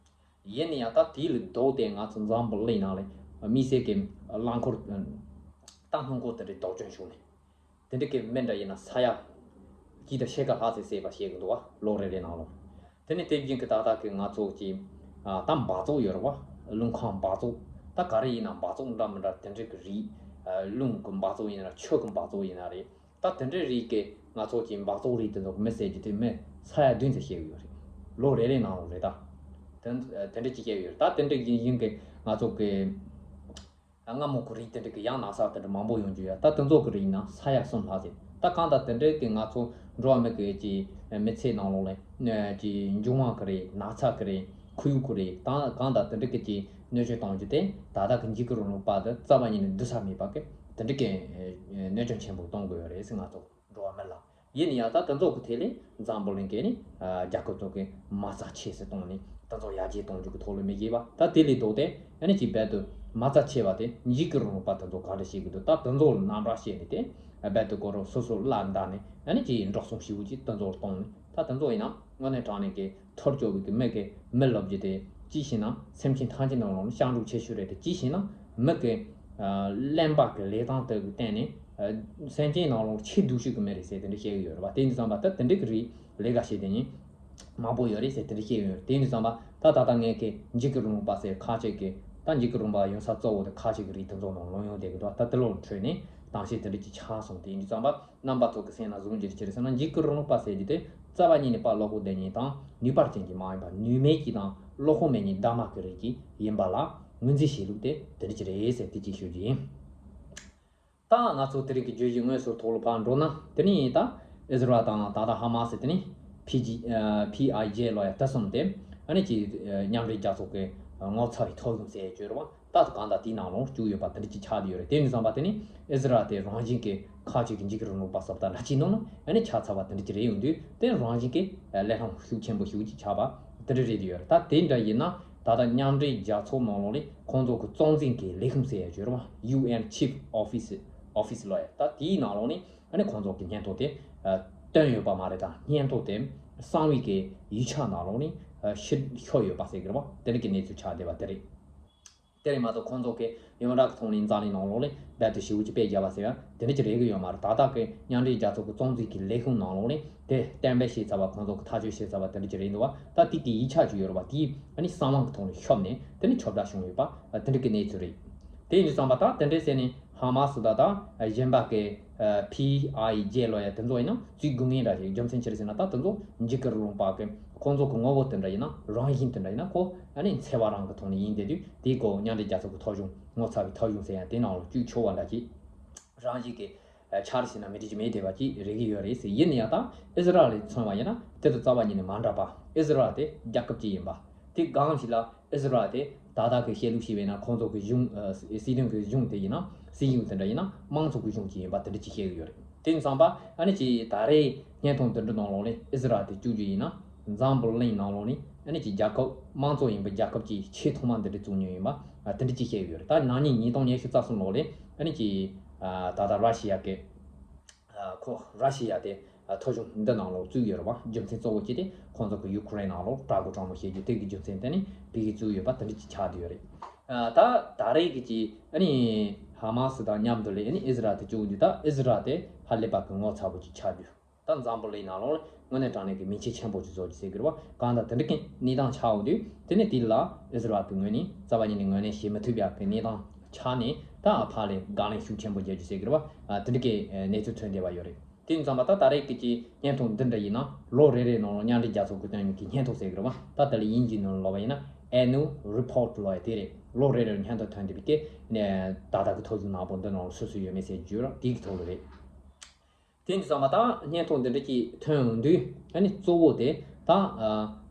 ཡིན་ན་ཡང་ད་དེ་ལས་ལྡོག་སྟེ་ང་ཚོ་འཛམ་བུ་གླིང་ནང་ལ་དམིགས་བསལ་གྱི་རླངས་འཁོར་ད་སྣུམ་འཁོར་དེ་འདྲའི་དོགས་ཅན་བྱུང་ནས་དེ་འདྲ་གི་མི་འདྲ་ཡིན་ན་ས་ཡ་གཅིག་དང་ཕྱེད་ཀ་ལྷག་ཙམ་བསད་པ་བཤད་གི་འདུག་བ། ལོ་རེ་རེ་ནང་ལོགས། དེ་ནས་དེ་བཞིན་གྱི་ད་ལྟ་གི་ང་ཚོ་གི་ད་འབག་བཙོག་ཡོད་རེད་བ། རླུང་ཁམས་འབག་བཙོག་ད་ག་རེ་ཡིན་ན་འབག་བཙོག་འདྲ་མི་འདྲ་དེ་འདྲ་གི་རིགས། རླུང་གི་འབག་བཙོག་ཡིན་ན་ཆུ་གི་འབག་བཙོག་ཡིན་ན་རེད། ད་དེ་འདྲའི་རིགས་ཀྱིས་ང་ཚོ་གི་འབག་བཙོག་རིགས་དེ་ཚོ་གི་མི་བསད་རྒྱུ་དེ་མི་ས་ཡ་བདུན་ཙམ་བཤད་གི་ཡོད་རེད། ལོ་རེ་རེ་ནང་ལོགས་རེད་ད། དེ་དེ་འདྲ་ཅིག་བཤད་གི་ཡོད་རེད། ད་དེ་འདྲ་ཡིན་ཡིན་གི་ང་ཚོ་གི་རྔ་མོང་གི་རིགས་དེ་འདྲ་གི་ཡང་ན་ཚ་དེ་འདྲ་མང་པོ་ཡོང་རྒྱུ་ཡོད། ད་དེ་ཚོ་གི་རིགས་ན་ས་ཡ་གསུམ་ལྷག་ཙམ། ད་གང་ལྟར་དེ་འདྲ་གི་ང་ཚོ་འགྲོ་བ་མི་གི་ཀྱི་མི་ཚེ་ནང་ལོགས་ལ་ཀྱི་འབྱུང་བ་གི་རེད། ན་ཚ་གི་རེད། ཁོར་ཡུག་གི་རེད། ད་གང་ལྟར་དེ་འདྲ་གི་ཀྱི་གནོད་སྐྱོན་གཏོང་རྒྱུ་དེ་ད་ལྟ་གི་འཇིགས་སྐུལ་རིང་ལུགས་པ་དེ་རྩ་བ་ཉིད་ནས་འདུག་ས་མེད་པ་གི་དེ་འདྲ་གི་གནོད་སྐྱོན་ཆེན་པོ་གཏོང་དགོས་ཡོད་རེད་ཟེར། ང་ཚོ་འགྲོ་བ་མི་ལ། ཡིན་ན་ཡང་ད་དེ་ཚོ་གི་ཐད་ལས་འཛམ་བུ་གླིང་གི་ནི་རྒྱལ་ཁབ་ཚོ་གི་མ་རྩ་ཆེ་སེ་གཏོང་ནས་དེ་ཚོ་ཡར་རྒྱས་གཏོང་རྒྱུ་གི་ཐོག་ལ་མི་དགྱེས་པ། ད་དེ་ལས་ལྡོག་སྟེ་ཨ་ནི་ཅིག་རྦད་དུ་མ་རྩ་ཆེ་བ་དེ་འཇིགས་སྐུལ་རིང་ལུགས་པ་དེ་ཚོ་ག་འདྲ་བྱེད་ཀྱི་འདུག་ད་དེ་ཚོ་ལ་རྣམ་པར་བཤད་ནས་དེ་རྦད་དུ་ཁོ་རང་སོ་སོ་བླ་འདར་ནས་ཨ་ནི་ཅིག་འགྲོ་སོང་ཞེ་པོ་ཅིག་དེ་ཚོ་ལ་གཏོང་ནས། ད་དེ་ཚོ་ཡིན་ན་དངོས་གནས་དྲང་གནས་ཀྱི་ཐོར་ཅོག་གི་མི་གི་མི་ལབ་རྒྱུ་དེ་ཅི་ཞེ་ན་སེམས་ཅན་ཐམས་ཅད་ནང་ལོགས་ལ་སྤྱང་གྲུང་ཆེ་ཤོས་རེད་དེ། ཅི་ཞེ་ན་མི་གི་གླེན་པ་གི་ལས་སྟངས་དེ་གི་སྟེང་ནས་སེམས་ཅན་ནང་ལོགས་ཆེས་སྡུག་ཤོས་ཀྱི་མི་རེད་ཟེར་དེ་འདྲ་བཤད་ཀྱི་ཡོད་རེད་བ། དེ་འདྲ་བསམ་པ་ད་དེ་འདྲ་གི་རིགས་ལས་ཀ་བྱེད་དེ་ནི་མང་པོ་ཡོད་རེད་ཟེར་དེ་འདྲ་བཤད་ཀྱི་ཡོད་རེད། དེ་འདྲ་བསམ་པ་ད་ད་ལྟ་ངས་ཀྱི་འཇིགས་སྐུལ་རིང་ལུགས་པ་ཟེར་ཁ་ཅིག་གི་ད་འཇིགས་སྐུལ་རིང་ལུགས་པ་ཡོང་ས་གཙོ་བོ་དེ་ཁ་ཅིག་གི་རིགས་དེ་ཚོ་ནང་ལོགས་ཡོང་བསྡད་ཀྱི་འདུག་ད་དེ་ལོག་འཕྲོས་ནས་དྭངས་ཤེལ་དེ་འདྲ་ཅིག་ཆགས་སོང་། དེ་འདྲ་བསམ་པ། རྣམ་པ་ཚོ་གི་སེམས་ལ་བཟུང་རྒྱུ་ཅི་རེད་ཟེར་ན། འཇིགས་སྐུལ་རིང་ལུགས་པ་ཟེར་རྒྱུ་དེ་རྩ་བ་ཉིད་ནས་དཔའ་བློ་ཁོག་ལྡན་ཉིན་དང་ནུས་པ་ཅན་གྱི་མ་ཡིན་པ། ནུས་མེད་ཀྱི་དང་བློ་ཁོག་མེད་ཉིན་འདབ་མ་གི་རིགས་ཀྱི་ཡིན་པ་ལ་ངོས་འཛིན་བྱེད་ལུགས་དེ་དེ་འདྲ་ཅིག་རེད་ཟེར་དེ་ཅིག་ཞུ་རྒྱུ་ཡིན། ད་ང་ཚོ་དེ་རིང་གི་བརྗོད་གཞི་དངོས་སུ་ཐོག་ལ་ཕར་འགྲོ་ན། དེ་ནི་ད་ཨི་ཟི་རལ་དང་ད་ལྟ་ཧ་མ་སི་དེ་ནི་ཕི་ཇི་ཕི་ཨའི་ཇེ་ལོ་ཡ་ད་གསུམ་དེ་ཨ་ནི་ཅིག་མཉམ་འབྲེལ་རྒྱལ་ཚོགས་ཀྱི་ ངོ་ཚ་བའི་ཐོ་ཡོང་ཟེར་ཡ་བརྗོད་རེད་བ། ད་གང་ལྟར་དེའི་ནང་ལོགས་བཅུག་ཡོད་པ་དེ་འདྲ་ཅིག་ཆགས་བསྡད་ཡོད་རེད། དེ་ནས་བསམ་པ་དེ་ནི་ཨི་ཟི་རལ་དེ་རང་བཞིན་གྱི་ཁ་ཆེ་གི་འཇིགས་སྐུལ་རིང་ལུགས་པ་བཟོ་ལྟ་འདྲ་ཅིག་ནང་ལ་ཨ་ནི་ཆ་ཚང་བ་དེ་འདྲ་ཅིག་རེད། ཡོང་དུས་དེ་རང་བཞིན་གྱི་ལས་སླ་ཤུགས་ཆེན་པོ་ཞིག་ཅིག་ཆགས་པ་དེ་འདྲ་རེད་ཡོད་རེད། ད་དེ་འདྲ་ཡིན་ན་ད་ལྟ་མཉམ་འབྲེལ་རྒྱལ་ཚོགས་ནང་ལོགས་ནས་ཁོང་ཚོ་གི་གཙོ་འཛིན་གྱི་ལས་ཁུངས་ཟེར་ཡ་ཡོད་རེད་བ། ཡུ་ཨེན་Chief Office Office ལོ་ཡ། ད་དེའི་ནང་ལོགས་ནས་ཨ་ནི་ཁོང་ཚོ་གི་སྙན་ཐོ་དེ་ཨ་བཏོན་ཡོད་པ་མ་རེད། ད་སྙན་ཐོ་དེ་གསང་བའི་གི་ཡིག་ཆ་ནང་ལོགས་ནས་ཨ་ཕྱིར་ཤོར་ཡོད་པ་ཟེར་གི་རེད་བ། དེ་འདྲ་གི་གནས་ཚུལ་ཆགས་བསྡད་པ་དེ་རེད། དེ་རེད་མ་གཏོགས་ཁོང་ཚོ་གི་ཡོངས་གྲགས་ཀྱི་ཐོག་ནས་འཛམ་གླིང་ནང་ལོགས་ནས་རྦད་དེ་ཞེ་པོ་ཅིག་དཔེ་བརྒྱབ་པ་ཟེར་ཡ་དེ་འདྲ་ཅིག་རེད་གི་ཡོད་མ་རེད། ད་ལྟ་གི་མཉམ་འབྲེལ་རྒྱལ་ཚོགས་ཀྱི་གཙོ་འཛིན་གྱི་ལས་ཁུངས་ནང་ལོགས་ནས་དེ་གཏན་འབེབས་བྱས་ཚར་བ། ཁོང་ཚོ་གི་ཐག་གཅོད་བྱས་ཚར་བ་དེ་འདྲ་ཅིག་རེད་འདུག་བ། ད་དེ་གི་ཡིག་ཆ་ཅིག་ཡོད་རེད་བ། དེ་ཨ་ནི་གསང་བ་གི་ཐོག་ནས་ཤོར་ནས་དེ་ནི་ཁྱབ་བསྒྲགས་བྱུང་ཡོད་པ་དེ་འདྲ་གི་གནས་ཚུལ་རེད། དེ་ཡིན་དུས་ཙམ་པ་ད་དེ་འདྲའི་ཟེར་ནས་ཧ་མ་སི་ད་ད་གཞན་པ་གི་ཕི་ཨའི་ཇེ་ལོ་ཡ་དེ་ཚོ་ཡིན་ན་བཙུགས་དགོས་ངེས་འདྲ་ཞིག་རྒྱུ་མཚན་ཅི་རེད་ཟེར་ན། ད་དེ་ཚོ་འཇིགས་སྐུལ་རིང་ལུགས་པ་གི་ཁོང་ཚོ་གི་ངོ་བོ་དེ་འདྲ་ཡིན་ན། རང་བཞིན་དེ་འདྲ་ཡིན་ན་ཁོ་ཨ་ནི་འཚེ་བ་རང་གི་ཐོག་ནས་ཡིན་བསྡད་དུས། དེའི་སྐོར་མཉམ་འབྲེལ་རྒྱལ་ཚོགས་ཀྱི་ཐོ་གཞུང་ངོ་ཚ་བའི་ཐོ་གཞུང་ཟེར་ཡ་དེ་ནང་ལ་བཅུག་ཆོག་པ་འདྲ་ཅིག་རང་བཞིན་གྱི་ཆ་རེ་ཟེར་ན་མི་འགྲིག་གི་མེད་བསྡད་པ་ཅིག་རེད་གི་ཡོད་རེད་ཟེར། ཡིན་ན་ཡང་ད་ཨི་ཟི་རལ་ལ་མཚོན་པ་ཡིན་ན་དེ་དང་རྩ་བ་ཉིད་ནས་མ་འདྲ་བ། ཨི་ཟི་རལ་དེ་རྒྱལ་ཁབ་ཅིག་ཡིན་པ། དེ་གང་ཞིག་ལ་ཨི་ཟི་རལ་དེ་ད་ལྟ་གི་བཤད་ལུགས་ཤིག་བྱས་ན་ཁོང་ཚོ་གི་གཞུང་ཨ་སྲིད་དོན་གི་གཞུང་དེ་ཡིན་ན། སྲིད་གཞུང་དེ་འདྲ་ཡིན་ན་དམངས་གཙོ་གི་གཞུང་ཅིག་ཡིན་པ་དེ་འདྲ་ཅིག་བཤད་གི་ཡོད་རེད། དེ་ཡིན་ཙང་པ་ཨ་ནི་ཅིག་ད་རེས་བརྙན་ཐུང་དེ་འདྲ་ནང་ལོགས་ནས་ཨི་ཟི་རལ་དེ་བཅུག་རྒྱུ་ཡིན་ན། འཛམ་བུ་གླིང་ནང་ལོགས་ནས་ཨ་ནི་ཅིག་རྒྱལ་ཁབ་དམངས་གཙོ་ཡིན་པའི་རྒྱལ་ཁབ་ཅིག་ཆེས་ཐོག་མ་འདི་འདྲ་བཙུགས་མྱོང་ཡིན་པ་ཨ་དེ་འདྲ་ཅིག་བཤད་གི་ཡོད་རེད། ད་ན་ནིང་ཉིས་སྟོང་ཉི་ཤུ་རྩ་གསུམ་ལོ་ལ་ཨ་ནི་ཅིག་ཨ་ད་ལྟ་ར་ཤི་ཡ་གི་ཨ་ཁོ་ར་ཤི་ཡ་དེ་ཨ་ཐོ་གཞུང་འདི་ནང་ལོགས་བཙུགས་ཡོད་རེད་བ། རྒྱུ་མཚན་གཙོ་བོ་གཅིག་དེ་ཁོང་ཚོ་གི་ཡུ་ཁུ་རེན་ནང་ལོགས་དྲག་རྒོལ་དྲག་མོ་བྱེད་རྒྱུ་དེ་གི་རྒྱུ་མཚན་དེ་ནི་ཕ་གིར་བཙུགས་ཡོད་པ་དེ་འདྲ་ཅིག་ཆགས་བསྡད་ཡོད་རེད། ཨ་ད་ད་རེས་ཀྱི་ཅིག་ཨ་ནི་ཧ་མ་སི་དང་མཉམ་དུ་ལས་ཨ་ནི་ཨི་ཟི་རལ་དེ་བཅུག་དུས། ད་ཨི་ཟི་རལ་དེ་ཧ་ལས་པ་གི་ངོ་ཚ་པོ་ཅིག་ཆགས་རྒྱུ། ད་འཛམ་བུ་གླིང་ནང་ལོགས་ལ་དངོས་གནས་དྲང་གནས་ཀྱི་མིང་ཆེན་ཆེན་པོ་ཅིག་བཟོ་རྒྱུ་ཟེར་གི་རེད་བ། གང་ལྟར་དེ་འདྲ་གི་གནས་སྟངས་ཆགས་འོང་དུས་དེ་ནས་དེ་ལ་ཨི་ཟི་རལ་གྱི་ངོས་ནས་རྩ་བ་ཉིད་ནས་ངོས་ལེན་བྱེད་མི་ཐུབ་ཡག་གི་གནས་སྟངས་ཆགས་ནས། ད་ཕར་ལ་དགག་ལན་ཤུགས་ཆེན་པོ་རྒྱག་རྒྱུ་ཟེར་གི་རེད་བ། ཨ་དེ་འདྲ་གི་གནས་ཚུལ་ཐོན་བསྡད་པ་ཡོད་རེད། དེ་ཡིན་ཙང་པ་ད་ད་རེས་ཀྱི་ཅིག་བརྙན་ཐུང་འདི་འདྲ་ཡིན་ན་ལོ་རེ་རེ་ནང་ལ་མཉམ་འབྲེལ་རྒྱལ་ཚོགས་ཀྱིས་བཏོན་མཁན་གྱི་སྙན་ཐོ་ཟེར་གི་རེད་བ། ད་དེ་ལ་དབྱིན་ཇིའི་ནང་ལ་ལབ་པ་ཡིན་ན་Annual Report ལབ་ཡ་དེ་རེད། ལོ་རེ་རེར་སྙན་ཐོ་ཐོན་བསྡད་པའི་གི་ད་ལྟ་གི་ཐོ་གཞུང་ནག་པོ་འདི་ནང་ལ་སུ་སུ་ཡོད་མེད་ཟེར་བརྗོད་རོགས་དེའི་གི་ཐོག་ལ་རེད། དེ་ཡིན་ཙང་པ་ད་སྙན་ཐོ་འདི་འདྲ་ཅིག་ཐོན་ཡོང་དུས་ཨ་ནི་གཙོ་བོ་དེ་ད་ཨ་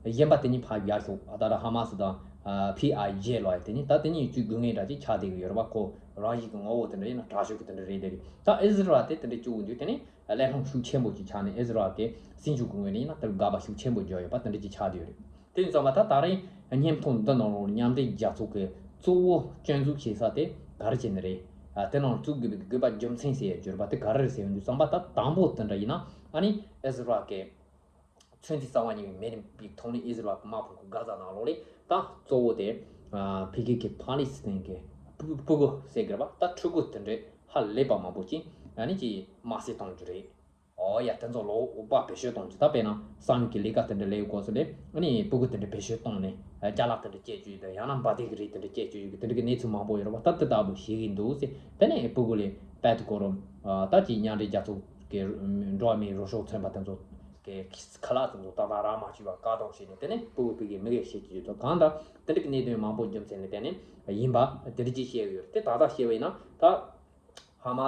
གཞན་པ་དེ་གཉིས་ཕར་བཞག་ཤོག་ཨ་ད་ལྟ་ཧ་མ་སི་དང་ཨ་ཕི་ཨའི་ཇེ་ལབ་ཡ་དེ་གཉིས། ད་དེ་གཉིས་བཅུག་དགོས་ངེས་འདྲ་ཅིག་ཆགས་བསྡད་ཀྱི་ཡོད་རེད་བ། ཁོ་རང་བཞིན་གྱི་ངོ་བོ་དེ་འདྲ་ཡིན་ན་དྲག་ཤོས་ཀྱི་དེ་འདྲ་རེད་དེ་རེད། ད་ཨི་ཟི་རལ་དེ་དེ་འདྲ་བཅུག་ཡོང་དུས་དེ་ནི་ལས་སླ་ཤུགས་ཆེན་པོ་ཅིག་ཆགས་ནས་ཨི་ཟི་རལ་གྱི་སྲིད་འཛིན་གྱི་ངོས་ནས་ཡིན་ན་དེར་དགག་པ་ཤུགས་ཆེན་པོ་བརྒྱབ་ཡོད་པ་དེ་འདྲ་ཅིག་ཆགས་བསྡད་ཡོད་རེད། དེ་ཡིན་ཙང་པ་ད་ད་རེས་སྙན་ཐོ་འདི་ནང་ལོགས་མཉམ་འབྲེལ་རྒྱལ་ཚོགས་ཀྱི་གཙོ་བོ་སྐྱོན་འཛུགས་བྱེད་ས་དེ་ག་རེ་བྱས་ནས་རེད། ཨ་དེ་ནང་བཙུགས་དགོས་པའི་དགོས་པ་རྒྱུ་མཚན་ཟེར་ཡ་བརྗོད་པ་དེ་ག་རེ་རེད་ཟེར་ཡོང་དུས་ཙམ་པ། ད་དང་པོ་དེ་འདྲ་ཡིན་ན་ཨ་ནི་ཨི་ཟི་རལ་གྱི་ཚོད་འཛིན་རྩ་བ་ཉིད་ནས་མེད་པའི་ཐོག་ནས་ཨི་ཟི་རལ་གྱི་དམག་དཔུང་གི་གྷ་ཛ་ནང་ལོགས་ལ་ད་གཙོ་བོ་དེ་ཨ་ཕ་གི་གི་ཕ་ལི་སི་ཐན་གྱི་ཕྲུ་ཕྲུ་གུ་ཟེར་གི་རེད་བ། ད་ཕྲུ་གུ་དེ་འདྲ་ཧ་ལས་པ་མང་པོ་ཅིག་ཨ་ནི་ཅིག་དམར་གསོད་གཏོང་རྒྱུ་རེད། ཨོ་ཡ། དེ་ཚོ་ལོ་འོ་པ་བེད་སྤྱོད་གཏོང་རྒྱུ། ད་དཔེར་ན་གསང་བའི་གི་ལས་ཀ་དེ་འདྲ་ལས་ཡོད་སྐབས་སུ་ལས་ཨ་ནི་ཕྲུ་གུ་དེ་འདྲ་བེད་སྤྱོད་བཏང་ནས་ཨ་ཅ་ལག་དེ་འདྲ་སྐྱེལ་རྒྱུ་དང་། ཡང་ན་འབར་མདེལ་གྱི་རིགས་དེ་འདྲ་སྐྱེལ་རྒྱུ་ཡོད་གི། དེ་འདྲ་གི་གནས་ཚུལ་མང་པོ་ཡོད་རེད་བ། ད་དེ་ལྟ་བུ་ཞིག་གི་འདུག་ཟེར། དེ་ནས་ཕྲུ་གུ་ལ་དཔལ་དུ་གོ་རུ་ཨ་ད་ཅིག་མཉམ་འབྲེལ་རྒྱལ་ཚོགས་ཀྱི་འགྲོ་བ་མིའི་རོགས་སྐྱོར་ཚན་པ་དེ་ཚོ་གི་ཁ་ལག་དེ་ཚོ་ཏག་ཏག་རག་མ་བཅུག་པ་བཀག་སྡོམ་བྱས་ནས། དེ་ནས་ཕྲུ་གུ་ཕ་གིར་མི་གེ་བཤད་ཀྱི་ཡོད་དོ། གང་ལྟར་དེ་འདྲ་གི་གནད་དོན་མང་པོ་རྒྱུ་མཚན་ལ་བརྟེན་ནས་ཡིན་པ་དེ་འདྲ་ཅིག་བཤད་ཡོད་རེད། དེ་ད་ལྟ་བཤད་པ་ཡིན་ན་ད། ཧ་མ་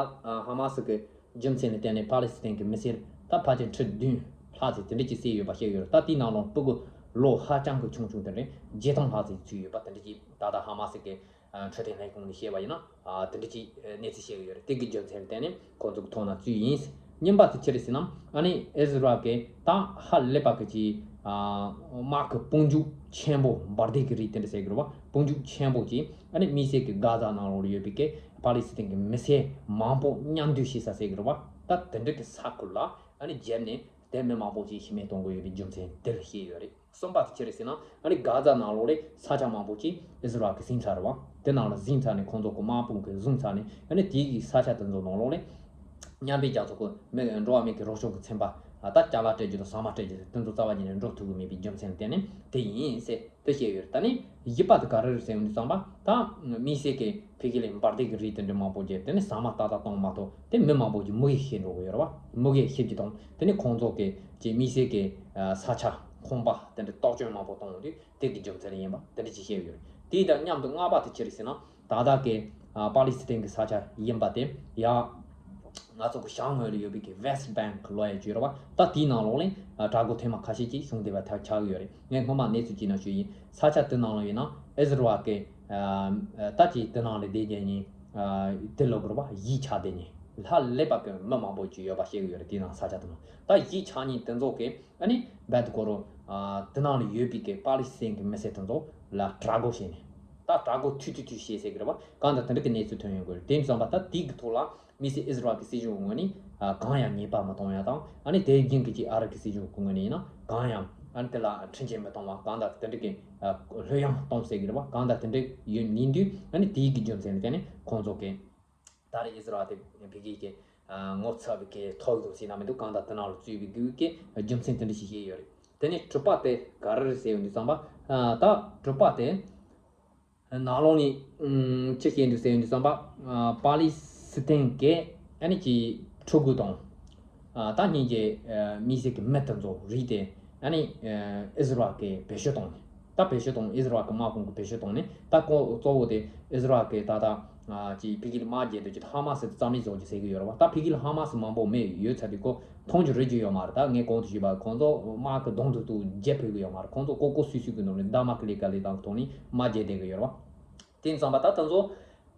ཧ་མ་སི་གི་རྒྱུ་མཚན་ལ་བརྟེན་ནས་ཕ་ལི་སི་ཐན་གྱི་མི་སེར་ད་ཕལ་ཆེར་ཁྲི་བདུན་ལྷག་ཙམ་དེ་འདྲ་ཅིག་བསད་ཡོད་པ་བཤད་ཡོད་རེད། ད་དེའི་ནང་ལོགས་ཕྲུ་གུ་ལོ་ཧ་ཅང་གི་ཆུང་ཆུང་དེ་འདྲ་བརྒྱད་སྟོང་ལྷག་ཙམ་ཚུད་ཡོད་པ་དེ་འདྲ་ཅིག་ད་ལྟ་ཧ་མ་སི་གི་འཕྲོད་བསྟེན་ལས་ཁུངས་ནས་བཤད་པ་ཡིན་ན་ཨ་དེ་འདྲ་ཅིག་གནས་ཚུལ་བཤད་ཡོད་རེད། དེ་གི་རྒྱུ་མཚན་ལ་བརྟེན་ནས་ཁོང་ཚོ་གི་ཐོག་ན་ཚུད་ཡིན། གཉིས་པ་དེ་ཅི་རེད་ཟེར་ན། ཨ་ནི་ཨི་ཟི་རལ་གི་ད་ཧ་ལས་པ་གི་ཅིག་ཨ་དམག་གི་དཔུང་འཇུག་ཆེན་པོ་འབར་མདེལ་གི་རིགས་དེ་འདྲ་ཟེར་གི་རེད་བ། དཔུང་འཇུག་ཆེན་པོ་ཅིག་ཨ་ནི་དམིགས་བསལ་གྱི་གྷ་ཛ་ནང་ལོགས་ལ་ཡོད་པའི་གི་ཕ་ལི་སི་ཐན་གྱི་མི་སེར་མང་པོ་མཉམ་སྡོད་བྱེད་ས་ཟེར་གི་རེད་བ། ད་དེ་འདྲ་གི་ས་ཁུལ་ལ་ཨ་ནི་བརྒྱབ་ནས་དེ་མི་མང་པོ་ཅིག་ཤི་རྨས་གཏོང་གི་ཡོད་པའི་རྒྱུ་མཚན་དེ་ལ་བཤད་ཡོད་རེད། གསུམ་པ་དེ་ཅི་རེད་ཟེར་ན། ཨ་ནི་གྷ་ཛ་ནང་ལོགས་ལ་ས་ཆ་མང་པོ་ཅིག་ཨི་ཟི་རལ་གྱིས་ཟིན་ཚར་རེད་བ། དེ་ནང་ལ་ཟིན་ཚར་ནས་ཁོང་ཚོ་གི་དམག་དཔུང་གིས་བཟུང་ཚར་ནས། ཨ་ནི་དེའི་གི་ས་ཆ་དེ་ཚོ་ནང་ལོགས་ལ་མཉམ་འབྲེལ་རྒྱལ་ཚོགས་ཀྱི་མི་འགྲོ་བ་མིའི་གི་རོགས་སྐྱོར་གྱི་ཚན་པ་ད་ཅ་ལག་སྤྲད་རྒྱུ་དང་ཟ་མ་སྤྲད་རྒྱུ་དེ་ཚོ་རྩ་བ་ཉིད་ནས་འགྲོ་ཐུབ་ཀྱི་མེད་པའི་རྒྱུ་མཚན་ལ་བརྟེན་ནས་དེ་ཡིན་ཟེར། དེ་བཤད་ཡོད་རེད། ད་ནི་བཞི་པ་དེ་ག་རེ་རེད་ཟེར་ཡོང་དུས་ཙམ་པ། ད་དམིགས་བསལ་གྱི་ཕ་གི་ལ་འབར་མདེལ་གྱི་རིགས་དེ་འདྲ་མང་པོ་བརྒྱབ། དེ་ནི་ཟ་མ་ཏག་ཏག་གཏོང་མ་གཏོགས་དེ་མི་མང་པོ་ཅིག་མུ་གེ་ཤི་འགྲོ་གི་ཡོད་རེད་བ། མུ་གེ་ཤི་རྒྱུ་དང་། དེ་ནི་ཁོང་ཚོ་གི་ཅིག་དམིགས་བསལ་གྱི་ས་ཆ་ཁང་པ་དེ་འདྲ་གཏོར་སྐྱོན་མང་པོ་གཏོང་ཡོང་དུས་དེ་གི་རྒྱུ་མཚན་ཡིན་པ་དེ་འདྲ་ཅིག་བཤད་ཡོད་རེད། དེ་དང་མཉམ་དུ་ལྔ་པ་དེ་ཅི་རེད་ཟེར་ན། ད་ལྟ་གི་པ་ལི་སི་ཐན་གྱི་ས་ཆ་ཡིན་པ་དེ་ཡ། ང་ཚོ་གི་བྱང་ངོས་ལ་ཡོད་པའི་གི་West Bank་ལོ་ཡ་བརྗོད་ར་བ། ད་དེའི་ནང་ལོགས་ལ་དྲག་རྒོལ་ཐེངས་མ་ཁ་ཤས་ཅིག་བྱུང་བསྡད་པ་ཐག་ཆགས་ཀྱི་ཡོད་རེད། ངས་སྔོན་མ་གནས་ཚུལ་ཅིག་ནང་ཞུས་ཡིན། ས་ཆ་དེ་ནང་ལ་ཡིན་ན་ཨི་ཟི་རལ་གི་ད་ཅིག་དེ་ནང་ལ་བསྡད་མཁན་ནི་དེ་ལོ་གི་ར་བ་གཞིས་ཆགས་བསྡད་མཁན་ལྷ་ལས་པ་གི་མི་མང་པོ་ཅིག་ཡོད་པ་ཤེས་ཀྱི་ཡོད་རེད། དེའི་ནང་ས་ཆ་དེ་ནང་ད་གཞིས་ཆགས་མཁན་དེ་ཚོ་གི་ཨ་ནི་བད་དུ་ཀོ་རོ་དེ་ནང་ལ་ཡོད་པའི་གི་པ་ལི་སི་ཐན་གི་མི་སེར་དེ་ཚོ་ལ་དྲག་རྒོལ་བྱས་ནས་ད་དྲག་རྒོལ་ཐུ་ཐུ་ཐུ་བྱས་ཟེར་གི་རེད་བ། གང་ལྟར་དེ་འདྲ་གི་གནས་ཚུལ་ཐོན་ཡོང་གི་རེད། དེ་ཙམ་པ་ད་དེ་གི་ཐོག་ལ་དམིགས་བསལ་ཨི་ཟི་རལ་གི་སྲིད་གཞུང་གི་ངོས་ནས་གང་ཡང་ཉེས་པ་མི་གཏོང་ཡ་དང་ཨ་ནི་དེ་བཞིན་གི་ཅིག་ཨ་རི་གི་སྲིད་གཞུང་གི་ངོས་ནས་ཡིན་ན་གང་ཡང་ཨ་ནི་དེ་ལ་འཕྲིན་ཆེན་མི་གཏོང་བ། གང་ལྟར་དེ་འདྲ་གི་ལྷོད་ཡངས་གཏོང་ཟེར་གི་རེད་བ། གང་ལྟར་དེ་འདྲ་ཡིན་ཡིན་དུས་ཨ་ནི་དེའི་གི་རྒྱུ་མཚན་ལ་བརྟེན་ནས་ཁོང་ཚོ་གི་ད་རེས་ཨི་ཟི་རལ་དེ་བི་གི་གི་ངོ་ཚ་བའི་གི་ཐོག་ཡོང་སྲིད་ན་མི་འདུག་གང་ལྟར་དེ་ནང་ལ་བཙུད་པའི་དགོས་ཀྱི་རྒྱུ་མཚན་དེ་འདྲ་ཞིག་བཤད་ཡོད་རེད། དེ་ནས་གྲུ་པ་དེ་ག་རེ་རེད་ཟེར་ཡོང་དུས་ཙམ་པ་ད་གྲུ་པ་དེ་ནང་ལོགས་ནས་ཅི་བཤད་འདུག་ཟེར་ཡོང་དུས་ཙམ་པ་པ་ལི་སི་ཐན་གི་ཨ་ནི་ཅི་ཕྲུ་གུ་དང་ད་སྙིང་རྗེ་མི་ཟེར་གི་མི་དེ་ཚོ་རིགས་དེ་ཨ་ནི་ཨི་ཟི་རལ་གི་བེད་སྤྱོད་བཏང་ནས། ད་བེད་སྤྱོད་གཏོང་། ཨི་ཟི་རལ་གྱི་དམག་དཔུང་གིས་བེད་སྤྱོད་གཏོང་ནས་ད་ཁོ་གཙོ་བོ་དེ་ཨི་ཟི་རལ་གྱི་ད་ལྟ་ཅིག་ཕ་གི་ལ་དམག་རྒྱག་འདོད་ཀྱི་ཧ་མ་སི་དེ་རྩ་མེད་བཟོ་རྒྱུ་ཟེར་གྱི་ཡོད་རེད་བ། ད་ཕ་གི་ལ་ཧ་མ་སི་མང་པོ་མེད་ཡོད་ཚར་དུས་ཁོ་མཐོང་རྒྱུ་རེད་རྒྱུ་ཡོད་མ་རེད། ད་ངས་གོང་དུ་ཞུས་པ་ཁོང་ཚོ་དམག་གི་གདོང་དུ་དུ་རྒྱབ་ཕོད་ཀྱི་ཡོད་མ་རེད། ཁོང་ཚོ་ཀོ་ཀོ་སུད་སུད་ཀྱི་ནང་ནས་མདའ་དམག་གི་ལས་ཀ་ལས་སྟངས་ཐོག་ནས་དམག་རྒྱག་བསྡད་ཀྱི་ཡོད་རེད་བ། དེ་ཙམ་པ་ད་ད་ཚོ་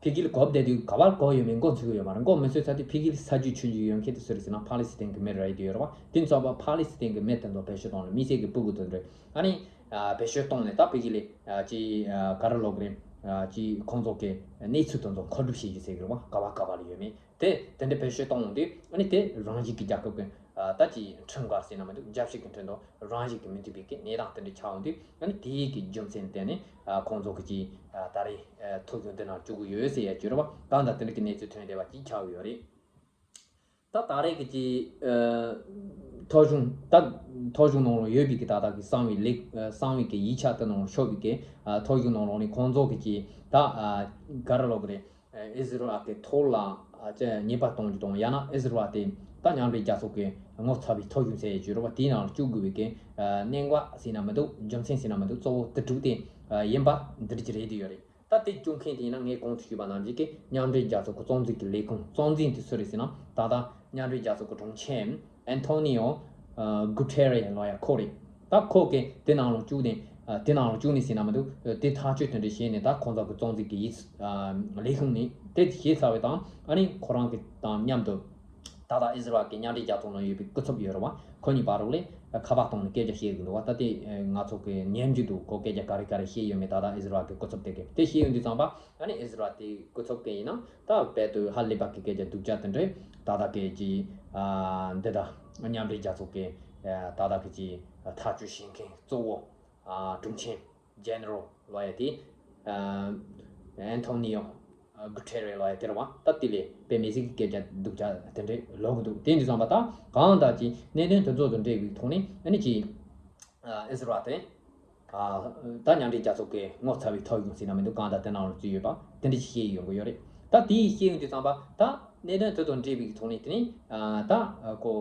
ཕ་གི་ལ་གོ་བསྡད་དུས་ག་པར་གོ་ཡོད་མེད་མགོ་འཚོས་ཀྱི་ཡོད་མ་རེད། མགོ་མི་འཚོས་ཚར་དུས་ཕ་གི་ལ་ས་རྒྱུས་ཆུང་རྒྱུས་ཡོད་མཁན་དེ་སུ་རེད་ཟེར་ན་ཕ་ལི་སི་ཐན་གྱི་མི་རེད་ཡོད་རེད་བ། དེ་ཙམ་པ་ཕ་ལི་སི་ཐན་གྱི་མི་དེ་ཚོ་བེད་སྤྱོད་གཏོང་ནས་མི་སེར་གྱི་སྤུ་གུ་དེ་འདྲ་ཨ་ནི་བེད་སྤྱོད་གཏོང་ནས་ད་ཕ་གི་ལ་ཅི་ག་རེ་ལབ་དགོས་རེད། ཅི་ཁོང་ཚོ་གི་གནས་ཚུལ་དེ་ཚོ་མཁོ་སྒྲུབ་བྱེད་རྒྱུ་ཟེར་གི་རེད་བ། ག་པ་ག་པ་ལ་ཡོད་མེད། དེ་དེ་འདྲ་བེད་སྤྱོད་གཏོང་ཡོང་དུས་ཨ་ནི་དེ་རང་བཞིན་གྱི་རྒྱལ་ཁབ་ཀྱི་ད་ཅི་ཁྲིམས་འགལ་ཟེར་ན་མི་འདུག་རྒྱལ་སྤྱི་གི་ཁྲིམས་དང་རང་བཞིན་གྱི་མི་མཐུན་པའི་གི་གནས་སྟངས་དེ་འདྲ་ཆགས་ཡོང་དུས་ཨ་ནི་དེའི་གི་རྒྱུ་མཚན་བརྟེན་ནས་ཁོང་ཚོ་གི་ཅི་ད་རེས་ཐོ་རྒྱུག་འདི་ནང་བཅུག་གི་ཡོད་ཟེར་ཡ་བརྗོད་རེད་བ། གང་ལྟར་དེ་འདྲ་གི་གནས་ཚུལ་ཐོན་བསྡད་པ་ཅིག་ཆགས་ཡོད་རེད། ད་ད་རེས་ཀྱི་ཅི་ཐོ་གཞུང་ད་ཐོ་གཞུང་ནང་ལ་ཡོད་པའི་གི་ད་ལྟ་གི་གསང་བའི་ལས་གསང་བའི་གི་ཡིག་ཆ་དེ་ནང་ལ་ཤོར་བའི་གི་ཐོ་གཞུང་ནང་ལོགས་ནས་ཁོང་ཚོ་གི་ཅི་ད་ག་རེ་ལབ་དགོས་རེད། ཨི་ཟི་རལ་གྱི་ཐོག་ལ་ཨ་ཅེ་ཉེས་པ་གཏོང་རྒྱུ་དང་ཡང་ན་ཨི་ཟི་རལ་དེ་ད་མཉམ་འབྲེལ་རྒྱལ་ཚོགས་ཀྱི་ངོ་ཚ་བའི་ཐོ་གཞུང་ཟེར་ཡས་བརྗོད་རོགས་པ་དེའི་ནང་ལ་བཅུག་དགོས་པའི་གི་གནད་འགག་ཟེར་ན་མི་འདུག་རྒྱུ་མཚན་ཟེར་ན་མི་འདུག་གཙོ་བོ་དེ་དྲུག་དེ་ཡིན་པ་འདི་རིགས་རེད་དེ་ཡོད་རེད། ད་དེ་བཅུག་མཁན་དེ་ཡིན་ན་ངས་གོང་དུ་ཞུས་པ་ནང་བཞིན་གི་མཉམ་འབྲེལ་རྒྱལ་ཚོགས་ཀྱི་གཙོ་འཛིན་གྱི་ལས་ཁུངས་གཙོ་འཛིན་དེ་སུ་རེད་ཟེར་ན་ད་ལྟ་མཉམ་འབྲེལ་རྒྱལ་ཚོགས་ཀྱི་དྲུང་ཆེ་ཨན་ཐོ་ནི་ཡོ་གུ་ཐེ་རེ་ལོ་ཡ་ཁོ་རེད། ད་ཁོ་གིས་དེ་ནང་ལ་བཅུག་ནས་དེ་ནང་ལ་བཅུག་ནས་ཟེར་ན་མི་འདུག་དེ་ཐག་གཅོད་དེ་འདྲ་བྱས་ནས་ད་ཁོང་ཚོ་གི་གཙོ་འཛིན་གི་ཡིག་ལས་ཁུངས་ནས་དེ་བྱས་ཚར་བའི་དང་ཨ་ནི་ཁོ་རང་གི་དང་མཉམ་དུ་ད་ལྟ་ཨི་ཟི་རལ་གི་མཉམ་འབྲེལ་རྒྱལ་ཚོགས་ནང་ཡོད་པའི་སྐུ་ཚབ་ཡོད་རེད་བ། ཁོ་གཉིས་བར་རོགས་ལས་ཁ་པར་གཏོང་ནས་སྐད་ཆ་བཤད་གི་འདུག་བ། ད་དེ་ང་ཚོ་གི་ཉན་རྒྱུ་འདུག་ཁོ་སྐད་ཆ་ག་རེ་ག་རེ་བཤད་ཡོད་མེད་ད་ལྟ་ཨི་ཟི་རལ་གི་སྐུ་ཚབ་དེ་གི་དེ་བཤད་ཡོང་དུས་ཙམ་པ། ཨ་ནི་ཨི་ཟི་རལ་དེའི་སྐུ་ཚབ་གིས་ཡིན་ན་ད་རྦད་དུ་ཧ་ལས་པ་གི་སྐད་ཆ་སྡུག་ཅག་དེ་འདྲས་ད་ལྟ་གི་ཅི་འདི་ད་མཉམ་འབྲེལ་རྒྱལ་ཚོགས་ཀྱི་ད་ལྟ་གི་ཅི་ཐག་གཅོད་བྱེད་མཁན་གཙོ་བོ་དྲུང་ཆེ་ཇེ་ནེ་རལ་ལོ་ཡ་དེ་ཨན་ཐོ་ནི་ཡོ་གུ་ཐེ་རེ་ལོ་ཡ་དེ་རེད་བ། ད་དེ་ལས་དཔེ་མི་སྲིད་ཀྱི་སྐད་ཆ་སྡུག་ཅག་དེ་འདྲས་ལབ་གི་འདུག་དེ་འདྲས་ཙམ་པ་ད་གང་ལྟར་ཅི་གནད་དོན་དེ་ཚོ་དང་འབྲེལ་བའི་ཐོག་ནས་ཨ་ནི་ཅི། ཨི་ཟི་རལ་དེ་ད་མཉམ་འབྲེལ་རྒྱལ་ཚོགས་ཀྱི་ངོ་ཚ་བའི་ཐོ་གཞུང་ཟེར་ན་མི་འདུག་གང་ལྟར་དེ་ནང་ལ་བཙུད་ཡོད་པ་དེ་འདྲ་ཞིག་བཤད་ཡོང་གི་ཡོད་རེད། ད་དེའི་བཤད་ཡོང་དུས་ཙམ་པ་ད་གནད་དོན་དེ་དང་འབྲེལ་བའི་ཐོག་ནས་དེ་ནི་ད་ཁོ་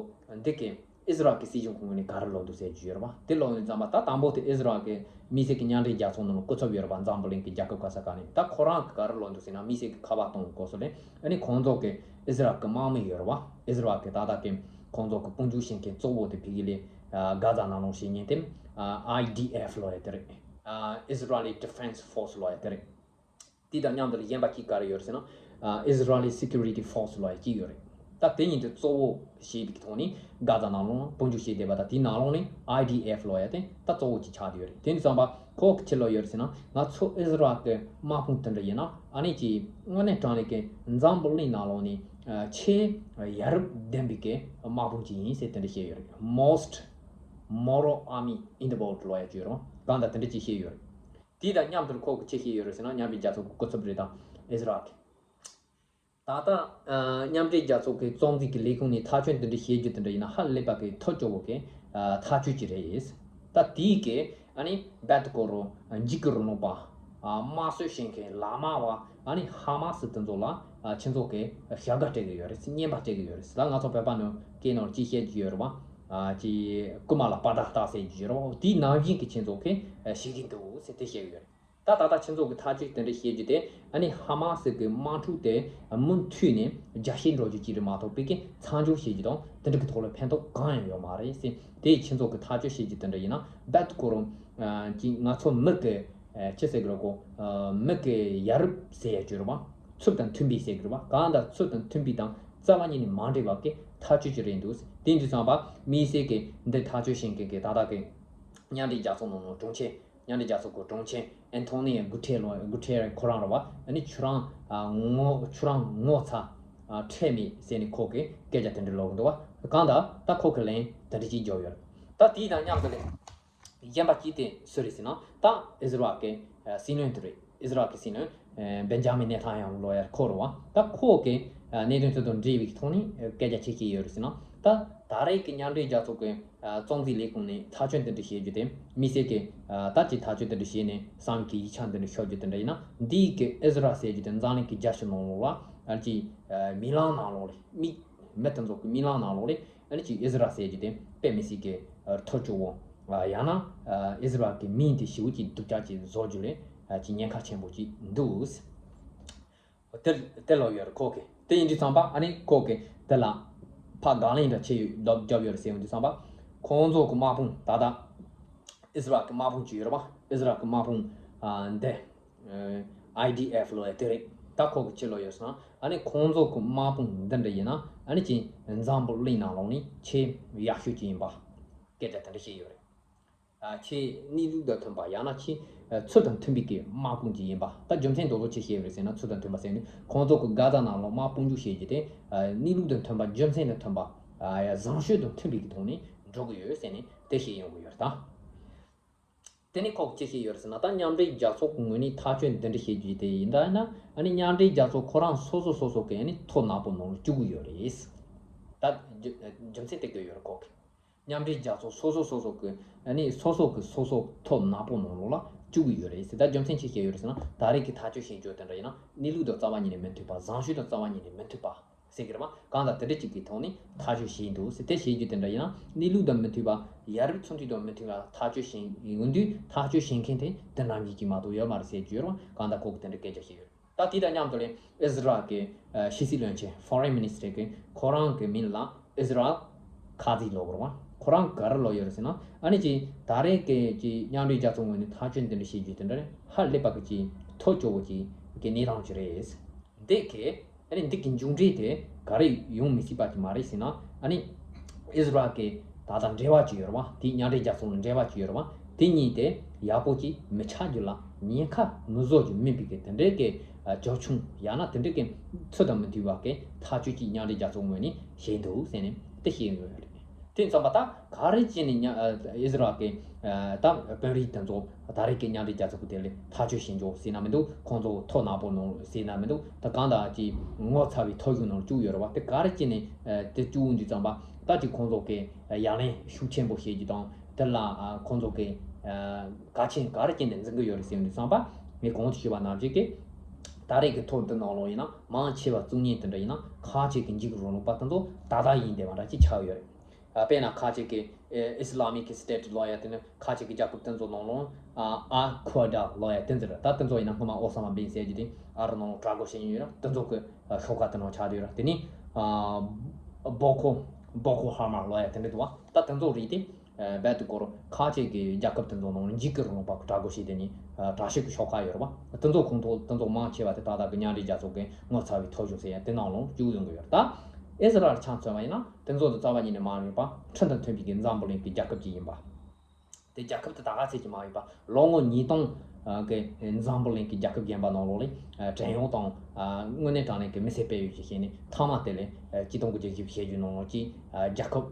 འདི་གི་ཨི་ཟི་རལ་གྱི་སྲིད་གཞུང་གི་ངོས་ནས་ག་རེ་ལབ་འདུག་ཟེར་རྒྱུ་ཡོད་རེད་བ། དེ་ལབ་ཡོང་དུས་ཙམ་པ་ད་དང་པོ་དེ་ཨི་ཟི་རལ་གྱི་མི་སེར་གྱི་མཉམ་འབྲེལ་རྒྱལ་ཚོགས་ནང་ལ་སྐུ་ཚབ་ཡོད་རེད་བ། འཛམ་བུ་གླིང་གི་རྒྱལ་ཁབ་ག་ས་ག་ནས་ད་ཁོ་རང་གི་ག་རེ་ལབ་འདུག་ཟེར་ན་མི་སེར་གྱི་ཁ་པར་གཏོང་གི་སྐབས་སུ་ལས་ཨ་ནི་ཁོང་ཚོ་གི་ཨི་ཟི་རལ་གྱི་དམག་མི་ཡོད་རེད་བ། ཨི་ཟི་རལ་གྱི་ད་ལྟ་གི་ཁོང་ཚོ་གི་དཔུང་འཇུག་བྱེད་མཁན་གཙོ་བོ་དེ་ཕ་གི་ལས་གྷ་ཛ་ནང་ལོགས་བྱེད་མཁན་དེ་ཨའི་ཌི་ཨེཕ་ལོ་ཡ་དེ་རེད། Israeli Defense Force ལོ་ཡ་དེ་རེད། དེ་དང་མཉམ་དུ་གཞན་པ་གཅིག་ག་རེ་ཡོད་རེད་ཟེར་ན་Israeli Security Force ལོ་ཡ་གཅིག་ཡོད་རེད། ད་དེ་གཉིས་དེ་གཙོ་བོ་བྱས་པའི་ཐོག་ནས་གྷ་ཛ་ནང་ལོགས་དཔུང་འཇུག་བྱས་བསྡད་པ་དང་དེའི་ནང་ལོགས་ནས་ཨའི་ཌི་ཨེཕ་ལོ་ཡ་དེ་ད་གཙོ་བོ་གཅིག་ཆགས་བསྡད་ཡོད་རེད། དེ་ནས་བསམ་པ་ཁོ་གི་ཕྱི་ལོགས་ཡོད་རེད་ཟེར་ན་ང་ཚོ་ཨི་ཟི་རལ་གྱི་དམག་དཔུང་དེ་འདྲ་ཡིན་ན་ཨ་ནི་ཅིག་དངོས་གནས་དྲང་གནས་ཀྱི་འཛམ་བུ་གླིང་ནང་ལོགས་ནས་ཆེས་ཡ་རབས་ལྡན་པའི་གི་དམག་དཔུང་ཅིག་ཡིན་ཟེར་དེ་འདྲ་བཤད་ཡོད་རེད། Most moral army in the world ལོ་ཡ་བརྗོད་རུང་གང་ལྟར་དེ་འདྲ་ཅིག་བཤད་ཡོད་རེད། དེ་དང་མཉམ་དུ་ཁོ་གི་ཆེ་ཤེས་ཡོད་རེད་ཟེར་ན་མཉམ་འབྲེལ་རྒྱལ་ཚོགས་ཀྱི་སྐུ་ཚབ་རེད་དང་ཨི་ཟི་རལ་གྱི། ད་ལྟ་མཉམ་འབྲེལ་རྒྱལ་ཚོགས་ཀྱི་གཙོ་འཛིན་གྱི་ལས་ཁུངས་ནས་ཐག་གཅོད་འདི་འདྲ་བྱེད་རྒྱུ་དེ་འདྲ་ཡིན་ན་ཧ་ལས་པ་གི་ཐག་ཆོད་པོ་གི་ཐག་གཅོད་ཅིག་རེད། ད་དེའི་གི་ཨ་ནི་རྦད་དེ་ཀོ་རོ་འཇིགས་སྐུལ་རིང་ལུགས་པ་དམར་གསོད་བྱེད་མཁན་ལག་དམར་བ་ཨ་ནི་ཧ་མ་སི་དེ་ཚོ་ལ་ཁྱེད་ཚོ་གི་བྱ་དགའ་སྤྲད་གི་ཡོད་རེད། རྔན་པ་སྤྲད་གི་ཡོད་རེད། ད་ང་ཚོ་བོད་པ་ནང་སྐད་ནང་ཅི་བཤད་ཀྱི་ཡོད་རེད་བ། ཅི་རྐུན་མ་ལ་པ་ཏྲ་སྟག་ཟེར་གྱི་ཡོད་རེད་བ། དེའི་ནང་བཞིན་གི་ཁྱེད་ཚོ་གི་བྱེད་ཀྱི་འདུག་ཟེར་དེ་བཤད་གི་ཡོད་རེད། ད་ད་ལྟ་ཁྱེད་ཚོ་གི་ཐག་གཅོད་དེ་འདྲ་བྱེད་རྒྱུ་དེ་ཨ་ནི་ཧ་མ་སི་གི་དམག་འཁྲུག་དེ་མུ་མཐུད་ནས་རྒྱ་ཤེས་འགྲོ་རྒྱུ་ཅིག་རེད་མ་གཏོགས་པའི་གི་མཚམས་འཇོག་བྱེད་རྒྱུ་དང་དེ་འདྲ་གི་ཐོག་ལ་ཕན་ཐོགས་གང་ཡང་ཡོད་མ་རེད་ཟེར། དེ་ཁྱེད་ཚོ་གི་ཐག་གཅོད་བྱེད་རྒྱུ་དེ་འདྲ་ཡིན་ན་རྦད་དེ་ཁོ་རང་ཅིག་ང་ཚོ་མི་གི་ཅི་ཟེར་གི་རེད་གོ། མི་གི་ཡ་རབས་ཟེར་ཡ་ཅིག་རེད་བ། ཚུལ་དང་མཐུན་པའི་ཟེར་གི་རེད་བ། གང་ལྟར་ཚུལ་དང་མཐུན་པའི་དང་རྩ་བ་ཉིད་ནས་མ་འདྲེས་པ་གི་ཐག་གཅོད་ཅིག་རེད་འདུག་དེ་འདྲ་སོང་པ་མི་སེར་གི་འདི་ཐག་གཅོད་བྱེད་མཁན་གི་ད་ལྟ་གི་མཉམ་འབྲེལ་རྒྱལ་ཚོགས་ནང་ནང་དྲུང་ཆེ། མཉམ་འབྲེལ་རྒྱལ་ཚོགས་ཀྱི་དྲུང་ཆེ་ཨན་ཐོ་ནི་གུ་ཐེ་ལོ་གུ་ཐེ་རེ་ཁོ་རང་རེད་བ། ཨ་ནི་ཁྱོད་རང་ཨ་ངོ་ཁྱོད་རང་ངོ་ཚ་ཨ་ཁྲེལ་མེད་ཟེར་ནས་ཁོ་གིས་སྐད་ཆ་དེ་འདྲ་ལབ་གི་འདུག་བ། གང་ལྟར་ད་ཁོ་གི་ལན་དེ་འདྲ་ཅིག་རྒྱབ་ཡོད་རེད། ད་དེའི་དང་མཉམ་དུ་ལས་གཞན་པ་གཅིག་དེ་སུ་རེད་ཟེར་ན་ད་ཨི་ཟི་རལ་གི་ཨ་སྲིད་བློན་དེ་རེད། ཨི་ཟི་རལ་གི་སྲིད་བློན་ཨ་བེན་ཇ་མིན་ནེ་ཐན་ཡང་ལོ་ཡར་ཁོ་རེད་བ། ད་ཁོ་གི་ཨ་གནད་དོན་དེ་དང་འབྲེལ་བའི་ཐོག་ནས་ཨ་སྐད་ཆ་ཅིག་བཤད་ཡོད་རེད་ཟེར་ན་ད་ད་རེས་ཀྱི་མཉམ་འབྲེལ་རྒྱལ་ཚོགས་ཀྱི་ཨ་རྩ་འཛུགས་ལས་ཁུངས་ནས་ཐག་གཅོད་འདི་འདྲ་བྱེད་རྒྱུ་དེ་མི་སེར་གྱི་ཨ་ད་ཀྱི་ཐག་གཅོད་འདི་འདྲ་བྱས་ནས་བསམ་གྱི་ཡིག་ཆ་འདི་འདྲ་ཤོར་རྒྱུ་དེ་འདྲ་ཡིན་ན་འདིའི་གི་ཨི་ཟི་རལ་ཟེར་རྒྱུ་དེ་འཛམ་གླིང་གི་རྒྱལ་སྤྱི་ནང་ལོགས་ལ་ཨ་ཀྱི་ཨ་མིག་ལམ་ནང་ལོགས་ལ་མི་མི་དེ་ཚོ་གི་མིག་ལམ་ནང་ལོགས་ལ་ཨ་ནི་ཀྱི་ཨི་ཟི་རལ་ཟེར་རྒྱུ་དེ་དཔེ་མི་སྲིད་ཀྱི་ཨ་ཐོར་བཅུག་འོང་། ཡང་ན་ཨི་ཟི་རལ་གྱི་མིང་དེ་ཞེ་པོ་ཅིག་སྡུག་ཅག་ཅིག་བཟོ་རྒྱུ་ལས་ཨ་ཅིག་ཉེན་ཁ་ཆེན་པོ་ཅིག་འདུག་དེ་དེ་ལོ་ཡོད་རེད་ཁོ་གི། དེ་ཡིན་དུས་ཙམ་པ་ཨ་ནི་ཁོ་གི་དེ་ལ་ཕ་གང་ལེན་འདྲ་ཆེ་ཡོད་རྒྱབ་ཡོད་རེད་ཟེར་ཡོང་དུས་ཙམ་པ་ཁོང་ཚོ་གི་དམག་དཔུང་ད་ལྟ་ཨི་ཟི་རལ་གི་དམག་དཔུང་ཅིག་ཡོད་རེད་པ། ཨི་ཟི་རལ་གི་དམག་དཔུང་ཨ་འདི་ཨའི་ཌི་ཨེཕ་ལོ་ཡ་དེ་རེད། ད་ཁོ་གི་ཆེ་ལོ་ཡོད་སོང་ཨ་ནི་ཁོང་ཚོ་གི་དམག་དཔུང་འདི་འདྲ་ཡིན་ན་ཨ་ནི་ཅིག་འཛམ་བུ་གླིང་ནང་ལོགས་ནས་ཆེས་ཡག་ཤོས་ཅིག་ཡིན་པ་སྐད་ཆ་དེ་འདྲ་བཤད་ཡོད་རེད། ཨ་ཆེས་གནས་ལུགས་དང་མཐུན་པ་ཡང་ན་ཆེས་ཨ་ཚུལ་དང་མཐུན་པའི་གི་དམག་དཔུང་ཅིག་ཡིན་པ། ད་རྒྱུ་མཚན་དེ་ཚོ་ཅི་བཤད་ཡོད་རེད་ཟེར་ན་ཚུལ་དང་མཐུན་པ་ཟེར་ནས་ཁོང་ཚོ་གི་གྷ་ཛ་ནང་ལོགས་དམག་དཔུང་འཇུག་བྱེད་རྒྱུ་དེ་ཨ་གནས་ལུགས་དང་མཐུན་པ་རྒྱུ་མཚན་དང་མཐུན་པ་ཨ་ཡ་བཟང་སྤྱོད་དང་མཐུན་པའི་གི་ཐོག་ནས་འགྲོ་གི་ཡོད་ཟེར་ནས་དེ་བཤད་ཡོང་གི་ཡོད་རེད་ད། དེ་ནས་ཁོ་ཅི་བཤད་ཡོད་རེད་ཟེར་ན་ད་མཉམ་འབྲེལ་རྒྱལ་ཚོགས་ཀྱི་ངོས་ནས་ཐག་གཅོད་འདི་འདྲ་བྱེད་རྒྱུ་དེ་ཡིན་ད་ཡིན་ན་ཨ་ནི་མཉམ་འབྲེལ་རྒྱལ་ཚོགས་ཁོ་རང་སོ་སོ་སོ་སོ་གི་ཨ་ནི་ཐོ་ནག་པོ་ནང་ལ་བཅུག་གི་ཡོད་རེད། ད་རྒྱུ་རྒྱུ་མཚན་དེ་གི་ཡོད་རེད་ཁོ་གི། མཉམ་འབྲེལ་རྒྱལ་ཚོགས་སོ་སོ་སོ་སོ་གི་ཨ་ནི་སོ་སོ་གི་སོ་སོ་ཐོ་ནག་པོ་ནང་ལོགས་ལ་བཅུག་གི་ཡོད་རེད་ཟེར། ད་རྒྱུ་མཚན་ཅི་བཤད་ཡོད་རེད་ཟེར་ན་ད་རེས་ཀྱི་ཐག་གཅོད་བྱེད་རྒྱུ་དེ་འདྲ་ཡིན་ན་གནས་ལུགས་དང་རྩ་བ་ཉིད་ནས་མི་མཐུན་པ་བཟང་སྤྱོད་དང་རྩ་བ་ཉིད་ནས་མི་མཐུན་པ་ཟེར་གི་རེད་བ། གང་ལྟར་དེ་འདྲ་ཅིག་གི་ཐོག་ནས་ཐག་གཅོད་བྱས་འདུག་ཟེར། དེ་བྱེད་རྒྱུ་དེ་འདྲ་ཡིན་ན་གནས་ལུགས་དང་མི་མཐུན་པ་ཡ་རབས་ཚུལ་མཐུན་དང་མི་མཐུན་པ་ཐག་གཅོད་བྱེད་ཡོང་དུས་ཐག་གཅོད་བྱེད་མཁན་དེ་དེ་ནམ་ཡིན་གྱི་མ་གཏོགས་ཡོད་མ་རེད་ཟེར་རྒྱུ་ཡོད་རེད་བ། གང་ལྟར་ཁོ་གི་དེ་འདྲ་སྐད་ཆ་བཤད་ཡོད་རེད། ད་དེ་དང་མཉམ་དུ་ལས་ཨི་ཟི་རལ་གྱི་ཕྱི་སྲིད་བློན་ཆེན་Foreign Minister གི་ཁོ་རང་གི་མིང་ལ་ཨི་ཟི་རལ་ཁ་ཛི་ལབ་ཀྱི་རེད་བ། ཁོ་རང་ག་རེ་ལབ་ཡོད་རེད་ཟེར་ན་ཨ་ནི་ཅིག་ད་རེས་ཀྱི་ཅིག་མཉམ་འབྲེལ་རྒྱལ་ཚོགས་ངོས་ནས་ཐག་གཅོད་འདི་འདྲ་བྱེད་རྒྱུ་དེ་འདྲ་ཧ་ལས་པ་གི་ཅིག་ཐབས་སྐྱོ་བོ་ཅིག་གི་གནས་སྟངས་ཅིག་རེད། འདི་གི་ཨ་ནི་འདི་གི་མཇུག་འབྲས་དེ་ག་རེ་ཡོང་མི་སྲིད་པ་ཅིག་མ་རེད་ཟེར་ན་ཨ་ནི་ཨི་ཟི་རལ་གི་ད་ལྟ་འབྲེལ་བ་ཅིག་ཡོད་རེད་བ། དེ་མཉམ་འབྲེལ་རྒྱལ་ཚོགས་ལ་འབྲེལ་བ་ཅིག་ཡོད་རེད་བ། དེ་གཉིས་དེ་ཡག་པོ་ཅིག་མི་ཆགས་རྒྱུ་ལ་ཉེན་ཁ་མི་བཟོ་རྒྱུ་མིན་པའི་གི་དེ་འདྲའི་གི་ཨ་ཇག་ཆུང་ཡང་ན་དེ་འདྲའི་གི་ཚུལ་དང་མི་མཐུན་པ་གི་ཐག་གཅོད་ཅིག་མཉམ་འབྲེལ་རྒྱལ་ཚོགས་ངོས་ནས་བྱས་འདུག་ཟེར་ནས་དེ་བཤད་ཡོད་རེད། དེ་ཙམ་པ་ད་ག་རེ་བྱས་ནས་ཉ་ཨ་ཨི་ཟི་རལ་གི་ཨ་ད་དཔོན་རིགས་དེ་ཚོ་ད་རེས་ཀྱི་མཉམ་འབྲེལ་རྒྱལ་ཚོགས་ཀྱི་དེ་ལས་ཐག་གཅོད་བྱེད་འཇོག་ཟེར་ན་མི་འདུག་ཁོང་ཚོ་ཐོ་ནག་པོ་ནང་ཟེར་ན་མི་འདུག་ད་གང་ལྟར་ཅིག་ངོ་ཚ་བའི་ཐོ་གཞུང་ནང་བཅུག་ཡོད་རེད་བ། དེ་ག་རེ་བྱས་ནས་ཨ་དེ་བཅུག་འོང་དུས་ཙམ་པ་ད་ཅིག་ཁོང་ཚོ་གི་ཨ་ཡ་ལན་ཤུགས་ཆེན་པོ་བྱེད་རྒྱུ་དང་དེ་ལ་ཨ་ཁོང་ཚོ་གི་ཨ་གལ་ཆེན་ག་རེ་བྱས་ནས་འཛིན་གི་ཡོད་རེད་ཟེར་དུས་ཙམ་པ་ངས་གོང་དུ་ཞུས་པ་ནང་བཞིན་གི་ད་རེས་ཀྱི་ཐོ་འདི་ནང་ལོགས་ཡིན་ན་མང་ཆེ་བ་བཙུགས་མཁན་དེ་འདྲ་ཡིན་ན་ཁ་ཆེ་གི་འཇིགས་རུང་ལུགས་པ་དེ་ཚོ་ད་ལྟ་ཡིན་བསྡད་པ་འདྲ་ཅིག་ཆགས་ཡོད་རེད། ཨ་དཔེར་ན་ཁ་ཅིག་གིས་ཨེ་ཨི་སི་ལ་མིག་སི་ཊེ་ཊི་ལབ་ཡ་དེ་ནི་ཁ་ཅིག་གི་རྒྱལ་ཁབ་དེ་ཚོ་ནང་ལོགས་ཨ་ཨལ་ཁོའི་ཌ་ལབ་ཡ་དེ་ཚོ་རེད། ད་དེ་ཚོ་ཡིན་ན་སྔོན་མ་ཨོ་ས་མ་བིན་ཟེར་རྒྱུ་དེ་ཨ་རི་ནང་ལོགས་གྲགས་འགུལ་བྱེད་མཁན་ཡོད་རེད། དེ་ཚོ་གི་ཤོག་ཁག་དེ་ནང་ཆགས་བསྡད་ཡོད་རེད། དེ་ནི་ཨ་བོ་ཁོ་བོ་ཁོ་ཧ་མ་ལབ་ཡ་དེ་འདྲ་འདུག་བ། ད་དེ་ཚོ་རིགས་དེ་ཨ་རྦད་དེ་སྐོར་ཁ་ཅིག་གི་རྒྱལ་ཁབ་དེ་ཚོ་ནང་འཇིགས་སྐུལ་རིང་ལུགས་པ་གྲགས་འགུལ་བྱེད་དེ་ནི་ཨ་དྲག་ཤོས་ཀྱི་ཤོག་ཁག་ཡོད་རེད་བ། དེ་ཚོ་ཁོང་ཚོ་དེ་ཚོ་མང་ཆེ་བ་དེ་ད་ལྟ་གི་མཉམ་འབྲེལ་རྒྱལ་ཚོགས་ཀྱི་ངོ་ཚ་བའི་ཐོ་གཞུང་ཟེར་ཡ་དེ་ནང་ལོགས་བཅུག་ཡོང་གི་ཡོད་རེད། ད་ཨི་ཟི་རལ་ཆ་མཚོན་པ་ཡིན་ན་དེ་ཚོ་དང་རྩ་བ་ཉིད་ནས་མ་འགྲིག་པ་ཁྲིམས་དང་མཐུན་པའི་གི་འཛམ་བུ་གླིང་གི་རྒྱལ་ཁབ་ཅིག་ཡིན་པ། དེ་རྒྱལ་ཁབ་དེ་ད་ག་ཚད་ཅིག་མ་ཡིན་པ་ལོ་ངོ་ཉིས་སྟོང་གི་འཛམ་བུ་གླིང་གི་རྒྱལ་ཁབ་གཞན་པ་ནང་ལོགས་ལ་བྲན་གཡོག་དང་དངོས་གནས་དྲང་གནས་ཀྱི་མི་སེར་སྤེལ་ཡོད་ཅེས་བཤད་ནས་མཐའ་མ་དེ་ལས་སྤྱི་སྟོང་དགུ་བརྒྱ་བཞི་བཅུ་ཞེ་བརྒྱད་ནང་ལོགས་ཀྱི་རྒྱལ་ཁབ་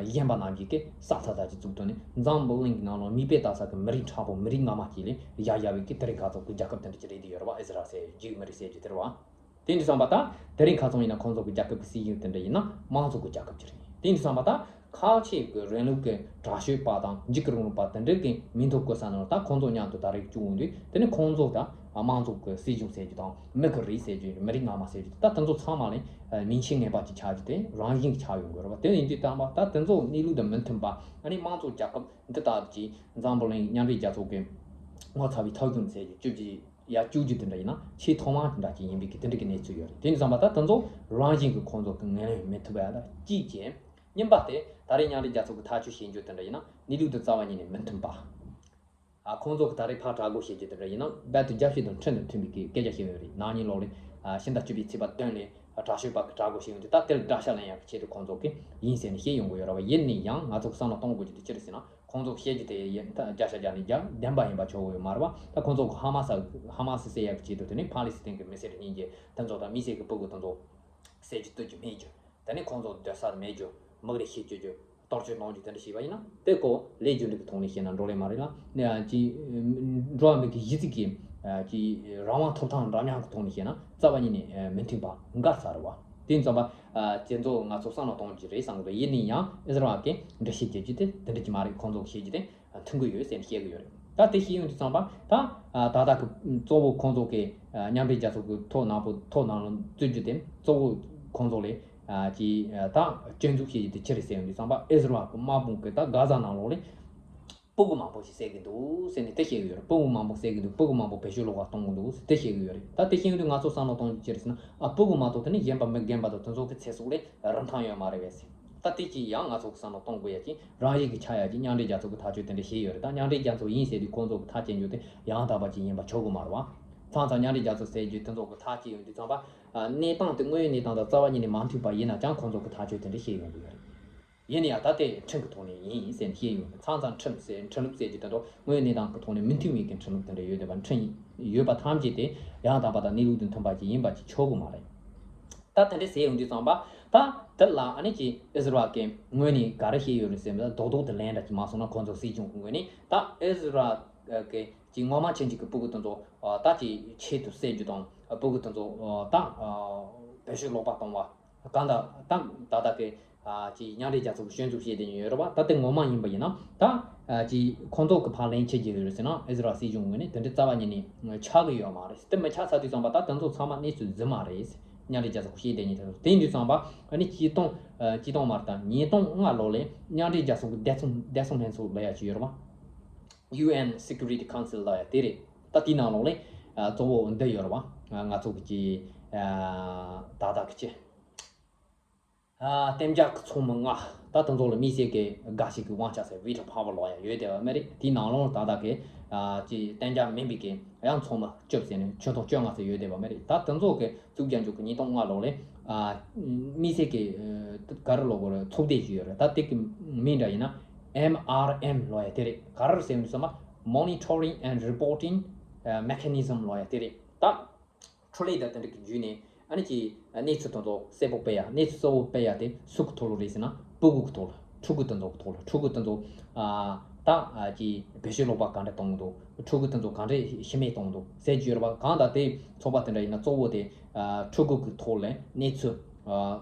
གཞན་པ་རྣམས་ཀྱིས་ཀྱི་ས་ཚ་ཚ་ཅིག་བཙུགས་ཐོན་ནས་འཛམ་བུ་གླིང་གི་ནང་ལོགས་མིག་དཔེ་ལྟ་ས་གི་མི་རིགས་མཁྲེགས་པོ་མི་རིགས་ངོ་མ་ཅིག་ལས་ཡ་ཡ་བའི་གི་དེ་རིང་ཁ་ཚོགས་ཀྱི་རྒྱལ་ཁབ་དེ་འདྲ་ཅིག་རེད་དེ་ཡོད་རེད་བ། ཨི་ཟི་རལ་ཟེར་རྒྱུ་མི་རིགས་ཟེར་རྒྱུ་དེ་རེད་བ། དེ་འདྲ་བསམ་པ་ད་དེ་རིང་ཁ་སང་ཡིན་ན་ཁོང་ཚོ་གི་རྒྱལ་ཁབ་ཀྱི་སྲིད་གཞུང་དེ་འདྲ་ཡིན་ན་དམངས་གཙོ་གི་རྒྱལ་ཁབ་ཅིག་རེད། དེ་འདྲ་བསམ་པ་ད་ཁ་ཆེ་གི་རིང་ལུགས་ཀྱི་དྲག་ཤོས་པ་དང་འཇིགས་སྐུལ་རིང་ལུགས་པ་དེ་འདྲ་གི་མིང་ཐོ་བཀོད་ས་ནང་ད་ཁོང་ཚོ་མཉམ་དུ་ད་རེས་བཅུག་འོང་དུས་དེ་ནི་ཁོང་ཚོ་ད་དམངས་གཙོ་གི་སྲིད་གཞུང་ཟེར་རྒྱུ་དང་མི་གི་རིགས་ཟེར་རྒྱུ་མི་རིགས་ངོ་མ་ཟེར་རྒྱུ་ད་དེ་ཚོ་ཚང་མ་ལས་མིང་ཆེན་ངེས་པ་ཅིག་ཆགས་རྒྱུ་དེ་རང་བཞིན་གྱི་ཆགས་ཡོང་དགོས་རེད་བ། དེ་ཡིན་དུས་ད་ད་དེ་ཚོ་གནས་ལུགས་དང་མི་མཐུན་པ་ཨ་ནི་དམངས་གཙོ་རྒྱལ་ཁབ་འདི་ལྟ་བུ་ཅིག་འཛམ་བུ་གླིང་མཉམ་འབྲེལ་རྒྱལ་ཚོགས་ཀྱི་ ངོ་ཚ་བའི་ཐོ་རྒྱུག་ཟེར་རྒྱུ་བཅུ་གཅིག་ཡ་བཅུ་གཅིག་དེ་འདྲ་ཡིན་ན་ཆེས་ཐོག་མ་དེ་འདྲ་ཅིག་ཡིན་པའི་གི་དེ་འདྲ་གི་གནས་ཚུལ་ཡོད་རེད། དེ་ནས་བསམ་པ་ད་དེ་ཚོ་རང་བཞིན་གྱི་ཁོང་ཚོ་གི་ངོས་ལེན་མི་ཐུབ་པ་ཡ་ད་གཅིག་བྱས། གཉིས་པ་དེ་ད་རེས་མཉམ་འབྲེལ་རྒྱལ་ཚོགས་ཀྱི་ཐག་གཅོད་བྱེད་རྒྱུ་དེ་འདྲ་ཡིན་ན་གནས་ལུགས་དང་རྩ་བ་ཉིད་ནས་མི་མཐུན་པ། ཨ་ཁོང་ཚོ་གི་ད་རེས་ཕར་གྲ་སྒོ་བྱེད་རྒྱུ་དེ་འདྲ་ཡིན་ན་རྦད་དེ་རྒྱལ་སྤྱི་དང་ཁྲིམས་དང་མཐུན་པའི་གི་སྐད་ཆ་བཤད་ཡོད་རེད། ན་ནིང་ལོ་ལེ་ཨ་ཕྱི་ཟླ་བཅུ་པའི་ཚེས་པ་བདུན་ལ་དྲག་ཤོས་པ་གི་གྲ་སྒོ་བྱེད་ཡོང་དུས་ད་དེ་ལ་དགྲ་ཤ་ལེན་ཡག་གི་ཆེད་དུ་ཁོང་ཚོ་གི་ཡིན་ཟེར་ནས་བཤད་ཡོང་གི་ཡོད་རེད་བ། ཡིན་ནའི་ཡང་ང་ཚོ་གི་བསམ་བློ་གཏོང་དགོས་རྒྱུ་དེ་ཅི་རེད་ཟེར་ན། ཁོང་ཚོ་བཤད་རྒྱུ་དེ་ཡིན་ད་བརྒྱ་ཆ་བརྒྱ་ནས་བརྒྱ་བདེན་པ་ཡིན་པ་ཆོག་གི་ཡོད་མ་རེད་བ། ད་ཁོང་ཚོ་གི་ཧ་མ་ས་ཧ་མ་སི་བསད་ཡག་གི་ཆེད་དུ་དེ་ནས་ཕ་ལི་སི་ཐན་གི་མི་སེར་གཉིས་ཀྱི་དེ་ཚོ་དང་དམིགས་བསལ་གི་སྤུ་གུ་དེ་ཚོ་བསད་རྒྱུ་གཏུབ་རྒྱུ་རྨས་རྒྱུ། དེ་ནས་ཁོང་ཚོ་སྡོད་ས་མེད་རྒྱུ། མིག་རིལ་ཤེས་རྒྱུ་རྒྱུ། གཏོར་སྐྱོན་གཏོང་རྒྱུ་དེ་འདྲ་བྱས་པ་ཡིན་ན་དེ་ཀོ་ལས་རྒྱུ་འབྲས་ཀྱི་ཐོག་ནས་བཤད་ན་འགྲོ་ལེ་མ་རེད་ལ། ནས་ཀྱི་འགྲོ་བ་མི་གི་གཞི་རྩིས་ཀྱི་ཀྱི་རང་དབང་ཐོབ་ཐང་འདྲ་མཉམ་གྱི་ཐོག་ནས་བཤད་ན་རྩ་བ་ཉིད་ནས་མི་མཐུན་པ་འགའ་ཚ་རེད་བ། དེ་ཙམ་པ་དེ་ཚོ་ང་ཚོ་བསམ་བློ་གཏོང་རྒྱུ་རེད་བསམ་གི་འདུག་ཡིན་ནའི་ཡང་ཨི་ཟི་རལ་གྱི་འགྲེལ་བཤད་བྱེད་རྒྱུ་དེ་དེ་འདྲ་ཅིག་མ་རེད། ཁོང་ཚོ་གི་བཤད་རྒྱུ་དེ་མཐུན་གི་ཡོད་ཟེར་ནས་བཤད་གི་ཡོད་རེད། ད་དེ་བཤད་ཡོང་དུས་ཙམ་པ་ད་ད་ལྟ་གི་གཙོ་བོ་ཁོང་ཚོ་གི་མཉམ་འབྲེལ་རྒྱལ་ཚོགས་ཀྱི་ཐོག་ནང་པོ་ཐོག་ནང་ལ་བཙུད་རྒྱུ་དེ་གཙོ་བོ་ཁོང་ཚོ་ལས་ཀྱི་ད་སྐྱོན་འཛུགས་བྱེད་རྒྱུ་དེ་ཅི་རེད་ཟེར་ཡོང་དུས་ཙམ་པ་ཨི་ཟི་རལ་གྱི་དམག་དཔུང་གི་ད་གྷ་ཛ་ནང་ལོགས་ལས་སྤུ་གུ་མང་པོ་ཞིག་བསད་གི་འདུག་ཟེར་ནས་དེ་བཤད་གི་ཡོད་རེད། སྤུ་གུ་མང་པོ་བསད་གི་འདུག་སྤུ་གུ་མང་པོ་བེད་སྤྱོད་ལོག་པ་གཏོང་གི་འདུག་དེ་བཤད་གི་ཡོད་རེད། ད་དེ་བཤད་ཡོང་དུས་ང་ཚོ་བསམ་བློ་གཏོང་རྒྱུ་ཅི་རེད་ཟེར་ན་ཨ་སྤུ་གུ་མ་གཏོགས་དེ་ནི་གཞན་པ་མི་རྒན་པ་དང་དེ་ཚོ་གི་ཚེ་སྲོག་ལས་རིན་ཐང་ཡོད་མ་རེད་པས་ཟེར། ད་དེ་ཅིག་ཡང་ང་ཚོ་གི་བསམ་བློ་གཏོང་དགོས་ཡ་ཅིག་རང་བཞིན་གྱི་ཆགས་ཡ་ཅིག་མཉམ་འབྲེལ་རྒྱལ་ཚོགས་ཀྱི་ཐག་གཅོད་དེ་འདྲ་བྱས་ཡོད་རེད། ད་མཉམ་འབྲེལ་རྒྱལ་ཚོགས་ཡིན་ཟེར་དུས་ཁོང་ཚོ་གི་ཐག་བཅད་རྒྱུ་དེ་ཡང་དག་པ་ཅིག་ཡིན་པ་ཆོག་གི་མ་རེད་བ། མཚམས་མཚམས་མཉམ་འབྲེལ་རྒྱལ་ཚོགས་ཟེར་རྒྱུ་དེ་ཚོ་གི་ཐག་བཅད་ཡོང་དུས་ཙམ་པ་ཨ་གནས་སྟངས་དེ་དངོས་ཡོད་གནས་སྟངས་དང་རྩ་བ་ཉིད་ནས་མ་མཐུན་པ་ཡིན་ན་ཅང་ཁོང་ཚོ་གི་ཐག་གཅོད་དེ་འདྲ་བྱས་ཡོང་གི་ཡོད་རེད། ཡིན་ན་ཡང་ད་ལྟའི་ཁྲིམས་ཀྱི་ཐོག་ནས་ཡིན་ཟེར་ནས་བཤད་ཡོད་རེད། མཚམས་མཚམས་ཁྲིམས་ཟེར་ཁྲིམས་ལུགས་ཟེར་རྒྱུ་དེ་ཚོ་དངོས་ཡོད་གནས་སྟངས་ཀྱི་ཐོག་ནས་མི་མཐུན་པའི་གི་ཁྲིམས་ལུགས་དེ་འདྲ་ཡོད་བསྡད་པ། ཁྲིམས་ཡོད་པ་ཐམས་ཅད་དེ་ཡང་དག་པ་དང་གནས་ལུགས་དང་མཐུན་པ་ཅིག་ཡིན་པ་ཅིག་ཆོག་གི་མ་རེད། ད་དེ་འདྲ་ཟེར་ཡོང་དུས་ཙམ་པ་ད་དེ་ལ་ཨ་ནི་ཀྱི་ཨི་ཟི་རལ་གྱི་ངོས་ནས་ག་རེ་བཤད་ཡོད་རེད་ཟེར་ན་རྡོག་རྡོག་ཏུ་ལན་འདྲ་ཅིག་མ་སོང་ན་ཁོང་ཚོ་སྲིད་གཞུང་གི་ངོས་ནས་ད་ཨི་ཟི་རལ་གྱི་ཀྱི་ངོ་མ་ཆེན་ཅིག་གི་སྤུ་གུ་དེ་ཚོ་ད་ཀྱི་ཆེད་དུ་བསད་རྒྱུ་དང་སྤུ་གུ་དེ་ཚོ་ད་བེད་སྤྱོད་ལོག་པ་གཏོང་བ། གང་ལྟར་ད་ད་ལྟ་གི་ཀྱི་མཉམ་འབྲེལ་རྒྱལ་ཚོགས་ཀྱི་སྐྱོན་འཛུགས་བྱས་བསྡད་ཀྱི་ཡོད་རེད་བ། ད་དེ་ངོ་མ་ཡིན་པ་ཡིན་ན་ད་ཀྱི་ཁོང་ཚོ་གི་ཕར་ལན་ཆད་ཀྱི་ཡོད་རེད་ཟེར་ན་ཨི་ཟི་རལ་སྲིད་གཞུང་ངོས་ནས་དེ་འདྲ་རྩ་བ་ཉིད་ནས་ཆགས་ཀྱི་ཡོད་མ་རེད། དེ་མི་ཆགས་ཚར་དུས་ཙམ་པ་ད་དེ་ཚོ་ཚང་མ་གནས་ཚུལ་རྫུན་མ་རེད། མཉམ་འབྲེལ་རྒྱལ་ཚོགས་ཀྱི་བཤད་བསྡད་ཉེན་དེ་ཚོ་དེ་ཡིན་དུས་ཙམ་པ་ཨ་ནི་ཆིག་སྟོང་ཆིག་སྟོང་མ་རེད་ད་ཉིས་སྟོང་ལྔ་ལོ་ལས་མཉམ་འབྲེལ་རྒྱལ་ཚོགས་ཀྱི་བདེ་སྲུང་བདེ་སྲུང་ལྷན་ཚོགས་ལབ་ཡ་ཅིག་ཡོད་རེད་བ། ཡུ་ཨེན་Security Council ལབ་ཡ་དེ་རེད། ད་དེའི་ནང་ལོགས་ལས་གཙོ་བོ་འདི་ཡོད་རེད་བ། ང་ཚོ་གི་ཀྱི་ད་ལྟ་གི་ཀྱི། ཨ་གཏན་འཇགས་ཀྱི་ཚོགས་མི་ལྔ། ད་དེ་ཚོ་ལ་དམིགས་བསལ་གྱི་དགའ་ཞིག་གི་དབང་ཆ་ཟེར་veto power ལོག་ཡ་ཡོད་བསྡད་པ་མ་རེད། དེའི་ནང་ལོགས་ད་ལྟ་གི་ཨ་ཀྱི་གཏན་འཇགས་མིན་པའི་གི་ཡང་ཚོགས་མི་བཅུ་ཟེར་ནས་ཆོས་ཐོག་བཅོ་ལྔ་ཟེར་ཡོད་བསྡད་པ་མ་རེད། ད་དེ་ཚོ་གི་གཙུག་རྒྱན་མཇུག་གི་ཉིས་སྟོང་ལྔ་ལོགས་ལས་ཨ་དམིགས་བསལ་གྱི་ཨ་ག་རེ་ལབ་དགོས་རེད། ཚོགས་སྡེ་ཞིག་ཡོད་རེད། ད་དེ་གི་མིང་འདྲ་ཡིན་ན་M R M ལབ་ཡ་དེ་རེད། ག་རེ་ཟེར་ཡོང་དུས་ཙམ་པ་Monitoring and Reporting Mechanism ལབ་ཡ་དེ་རེད། ད་འཕྲུལ་ལས་དང་དེ་འདྲ་གི་བརྒྱུད་ནས་ཨ་ནི་ཀྱི་གནས་ཚུལ་དེ་ཚོ་གསལ་པོ་སྤེལ་ཡ། གནས་ཚུལ་གསལ་པོ་སྤེལ་ཡ་དེ་སུ་གི་ཐོག་ལ་རེད་ཟེར་ན་སྤུ་གུ་གི་ཐོག་ལ། ཕྲུ་གུ་དེ་ཚོ་གི་ཐོག་ལ། ཕྲུ་གུ་དེ་ཚོ་ཨ་ད་ཨ་ཀྱི་བེད་སྤྱོད་ལོག་པ་ག་འདྲ་གཏོང་གི་འདུག་ཕྲུ་གུ་དེ་ཚོ་ག་འདྲ་ཤི་རྨས་གཏོང་གི་འདུག་ཟེར་རྒྱུ་ཡོད་རེད་བ། གང་ལྟར་དེ་ཚོགས་པ་དེ་འདྲ་ཡིན་ན་གཙོ་བོ་དེ་ཨ་ཕྲུ་གུ་གི་ཐོག་ལ་གནས་ཚུལ་ཨ་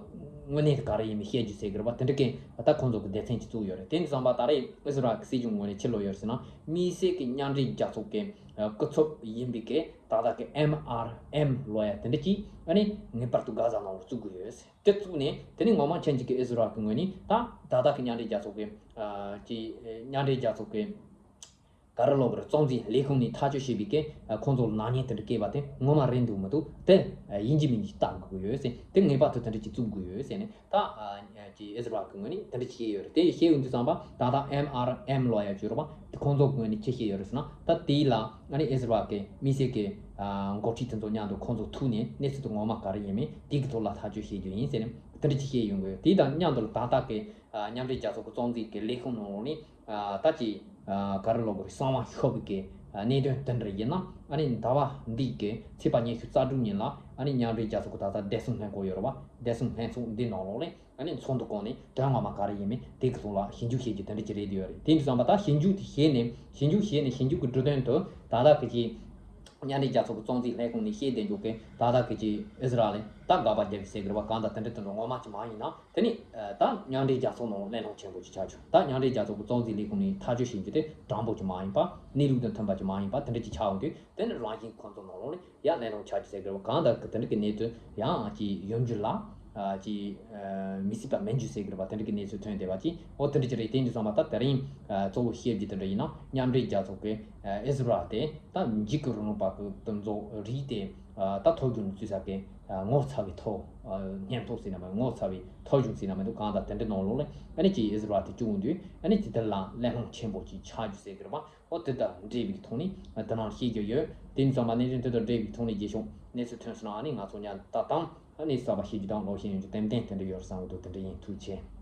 དངོས་གནས་ག་རེ་ཡིན་མིན་བཤད་རྒྱུ་ཟེར་གི་རེད་བ། དེ་འདྲ་གི་ད་ཁོང་ཚོ་གི་སྡེ་ཚན་གཅིག་བཙུགས་ཡོད་རེད། དེ་ནས་བཟུང་བ་ད་རེས་ཨི་ཟི་རལ་གི་སྲིད་གཞུང་ངོས་ནས་ཕྱིར་ལོག་ཡོད་རེད་ཟེར་ན་དམིགས་བསལ་གྱི་མཉམ་འབྲེལ་རྒྱལ་ཚོགས་ཀྱི་ཨ་སྐུ་ཚབ་ཡིན་པའི་གི་ད་ལྟ་གི་M R M ལབ་ཡ་དེ་འདྲ་གྱིས་ཨ་ནི་ངེས་པར་དུ་གྷ་ཟ་ནང་ལ་བཙུགས་དགོས་ཡོད། དེ་བཙུགས་ནས་དེ་ནས་ངོ་མ་མཁྱེན་གྱི་གི་ཨི་ཟི་རལ་གི་ངོས་ནས་ད་ད་ལྟ་གི་མཉམ་འབྲེལ་རྒྱལ་ཚོགས་ཀྱི་ཨ་ཀྱི་མཉམ་འབྲེལ་རྒྱལ་ཚོགས་ཀྱི་ག་རེ་ལབ་དགོས་རེད། གཙོ་འཛིན་ལས་ཁུངས་ནས་ཐག་གཅོད་བྱས་པའི་གི་ཁོང་ཚོ་ལ་ནག་ཉེས་དེ་འདྲ་བཀལ་བ་དེ་ངོ་མ་རེད་འདུག་མི་འདུག་དེ་ཡིན་གཅིག་མིན་གཅིག་བལྟ་དགོས་ཀྱི་ཡོད་ཟེར། དེ་ངེས་པར་དུ་དེ་འདྲ་ཅིག་བཙུགས་དགོས་ཡོད་ཟེར་ནས་ད་ཀྱི་ཨི་ཟི་རལ་གི་ངོས་ནས་དེ་འདྲ་ཅིག་བཤད་ཡོད་རེད། དེ་བཤད་ཡོང་དུས་ཙམ་པ་ད་ལྟ་M R M ལབ་ཡ་ཅིག་ཡོད་རེད་པ། དེ་ཁོང་ཚོ་གི་ངོས་ནས་ཅི་བཤད་ཡོད་རེད་ཟེར་ན་ད་དེའི་ལ་ཨ་ནི་ཨི་ཟི་རལ་གི་དམིགས་བསལ་གི་འགོ་ཁྲིད་དེ་ཚོ་མཉམ་དུ་ཁོང་ཚོ་ཐུག་ནས་གནས་ཚུལ་དེ་ངོ་མ་ག་རེ་ཡིན་མིན་དེ་གི་ཐོག་ལ་ཐག་གཅོད་བྱེད་རྒྱུ་ཡིན་ཟེར་ནས་དེ་འདྲ་ཅིག་བཤད་ཡོང་གི་ཡོད། དེ་དང་མཉམ་དུ་ད་ལྟ་གི་མཉམ་འབྲེལ་རྒྱལ་ཚོགས་ཀྱི་གཙོ་འཛིན་གྱི་ལས་ཁུངས་ནང་ལོགས་ནས་ད་ཅི་ག་རེ་ལབ་དགོས་རེད། གསང་བ་ཤོར་བའི་གི་གནད་དོན་དེ་འདྲ་ཡིན་ན་ཨ་ནི་ཟླ་བ་འདིའི་གི་ཚེས་པ་ཉི་ཤུ་རྩ་དྲུག་ཉིན་ལ་ཨ་ནི་མཉམ་འབྲེལ་རྒྱལ་ཚོགས་ཀྱི་ད་ལྟ་བདེ་སྲུང་ལྷན་ཁང་ཡོད་རེད་བ། བདེ་སྲུང་ལྷན་ཚོགས་འདི་ནང་ལོགས་ནས་ཨ་ནི་ཚོགས་འདུ་བསྐོངས་ནས་དོན་ངོ་མ་ག་རེ་ཡིན་མིན་དེ་གི་ཐོག་ལ་ཞིབ་འཇུག་བྱེད་རྒྱུ་དེ་འདྲ་ཅིག་རེད་འདུག་ཡོད་རེད། དེ་འདྲ་བསམ་པ་ད་ཞིབ་འཇུག་དེ་བྱས་ནས་ཞིབ་འཇུག་བྱས་ནས་ཞིབ་འཇུག་གི་འབྲུ་དོན་དུ་ད་ལྟ་གི་ཅི་མཉམ་འབྲེལ་རྒྱལ་ཚོགས་ཀྱི་གཙོ་འཛིན་ལྷན་ཁང་ནས་བཤད་བསྡད་འཇོག་གི་ད་ལྟ་གི་ཅི་ཨི་ཟི་རལ་ལ་ད་དགག་པ་རྒྱག་གི་ཟེར་གི་རེད་བ། གང་ལྟར་དེ་འདྲ་དེ་འདྲ་ངོ་མ་ཅིག་མ་ཡིན་ན་དེ་ནི་ད་མཉམ་འབྲེལ་རྒྱལ་ཚོགས་ནང་གླེང་སློང་ཆེན་པོ་ཅིག་ཆགས་བྱུང་། ད་མཉམ་འབྲེལ་རྒྱལ་ཚོགས་ཀྱི་གཙོ་འཛིན་ལས་ཁུངས་ནས་ཐག་གཅོད་བྱེད་རྒྱུ་དེ་དྲང་པོ་ཅིག་མ་ཡིན་པ་གནས་ལུགས་དང་མཐུན་པ་ཅིག་མ་ཡིན་པ་དེ་འདྲ་ཅིག་ཆགས་ཡོང་དུས་དེ་ནི་རང་བཞིན་ཁོང་ཚོ་ནང་ལོགས་ནས་ཡང་གླེང་སློང་ཆགས་ཀྱི་ཟེར་གི་རེད་བ། གང་ལྟར་གི་དེ་འདྲ་གི་གནས་ཚུལ་ཡང་ཅིག་ཡོང་རྒྱུ་ལ། ཅིག་མི་སྲིད་པ་མིན་རྒྱུ་ཟེར་གི་རེད་པ། དེ་འདྲ་གི་གནས་ཚུལ་ཐོན་བསྡད་པ་ཅིག་འོ་དེ་འདྲ་ཅིག་རེད། དེ་འདྲ་སོང་པ་ད་དེ་རིང་གཙོ་བོ་བཤད་རྒྱུ་དེ་འདྲ་ཡིན་ན། མཉམ་འབྲེལ་རྒྱལ་ཚོགས་ཀྱི་ཨིས་ར་ཨེལ་དེ་ད་འཇིགས་སྐུལ་རིང་ལུགས་པ་གི་དེ་ཚོ་རིགས་དེ་ད་ཐོ་རྒྱུག་ནས་བཙུགས་ས་གི་ངོ་ཚ་བའི་ཐོ་སྙན་ཐོ་ཟེར་ན་མ་ངོ་ཚ་བའི་ཐོ་རྒྱུག་ཟེར་ན་མི་འདུག་གང་ལྟར་དེ་འདྲ་ནང་ལོགས་ལ་ཨ་ནི་ཅིག་ཨིས་ར་ཨེལ་དེ་བཅུག་འདུག་ཨ་ནི་ཅིག་དེ་ལ་གླེང་སློང་ཆེན་པོ་ཅིག་ཆགས་རྒྱུ་ཟེར་གི་རེད་པ། འོ་དེ་དང་འབྲེལ་བའི་ཐོག་ནས་དེ་ནང་བཤད་རྒྱུ་ཡོད། དེ་ནས་ཚང་མ་གནས་ཚུལ་དེ་དང་འབྲེལ་བའི་ཐོག་ནས་རྒྱས་ཤོག་གནས་ཚུལ་ཐོན་སོང་ན་ཨ་ནི་ང་ཚོ་ཉན་ད་དང་ཨ་ནི་གསར་པ་བཤད་རྒྱུ་དང་ལོག་བཤད་ཡོང་རྒྱུ་ཏན་ཏན་དེ་འདྲ་ཡོད་བསམ་གི་འདུག་དེ་འདྲ་ཡིན། ཐུགས་རྗེ་ཆེ།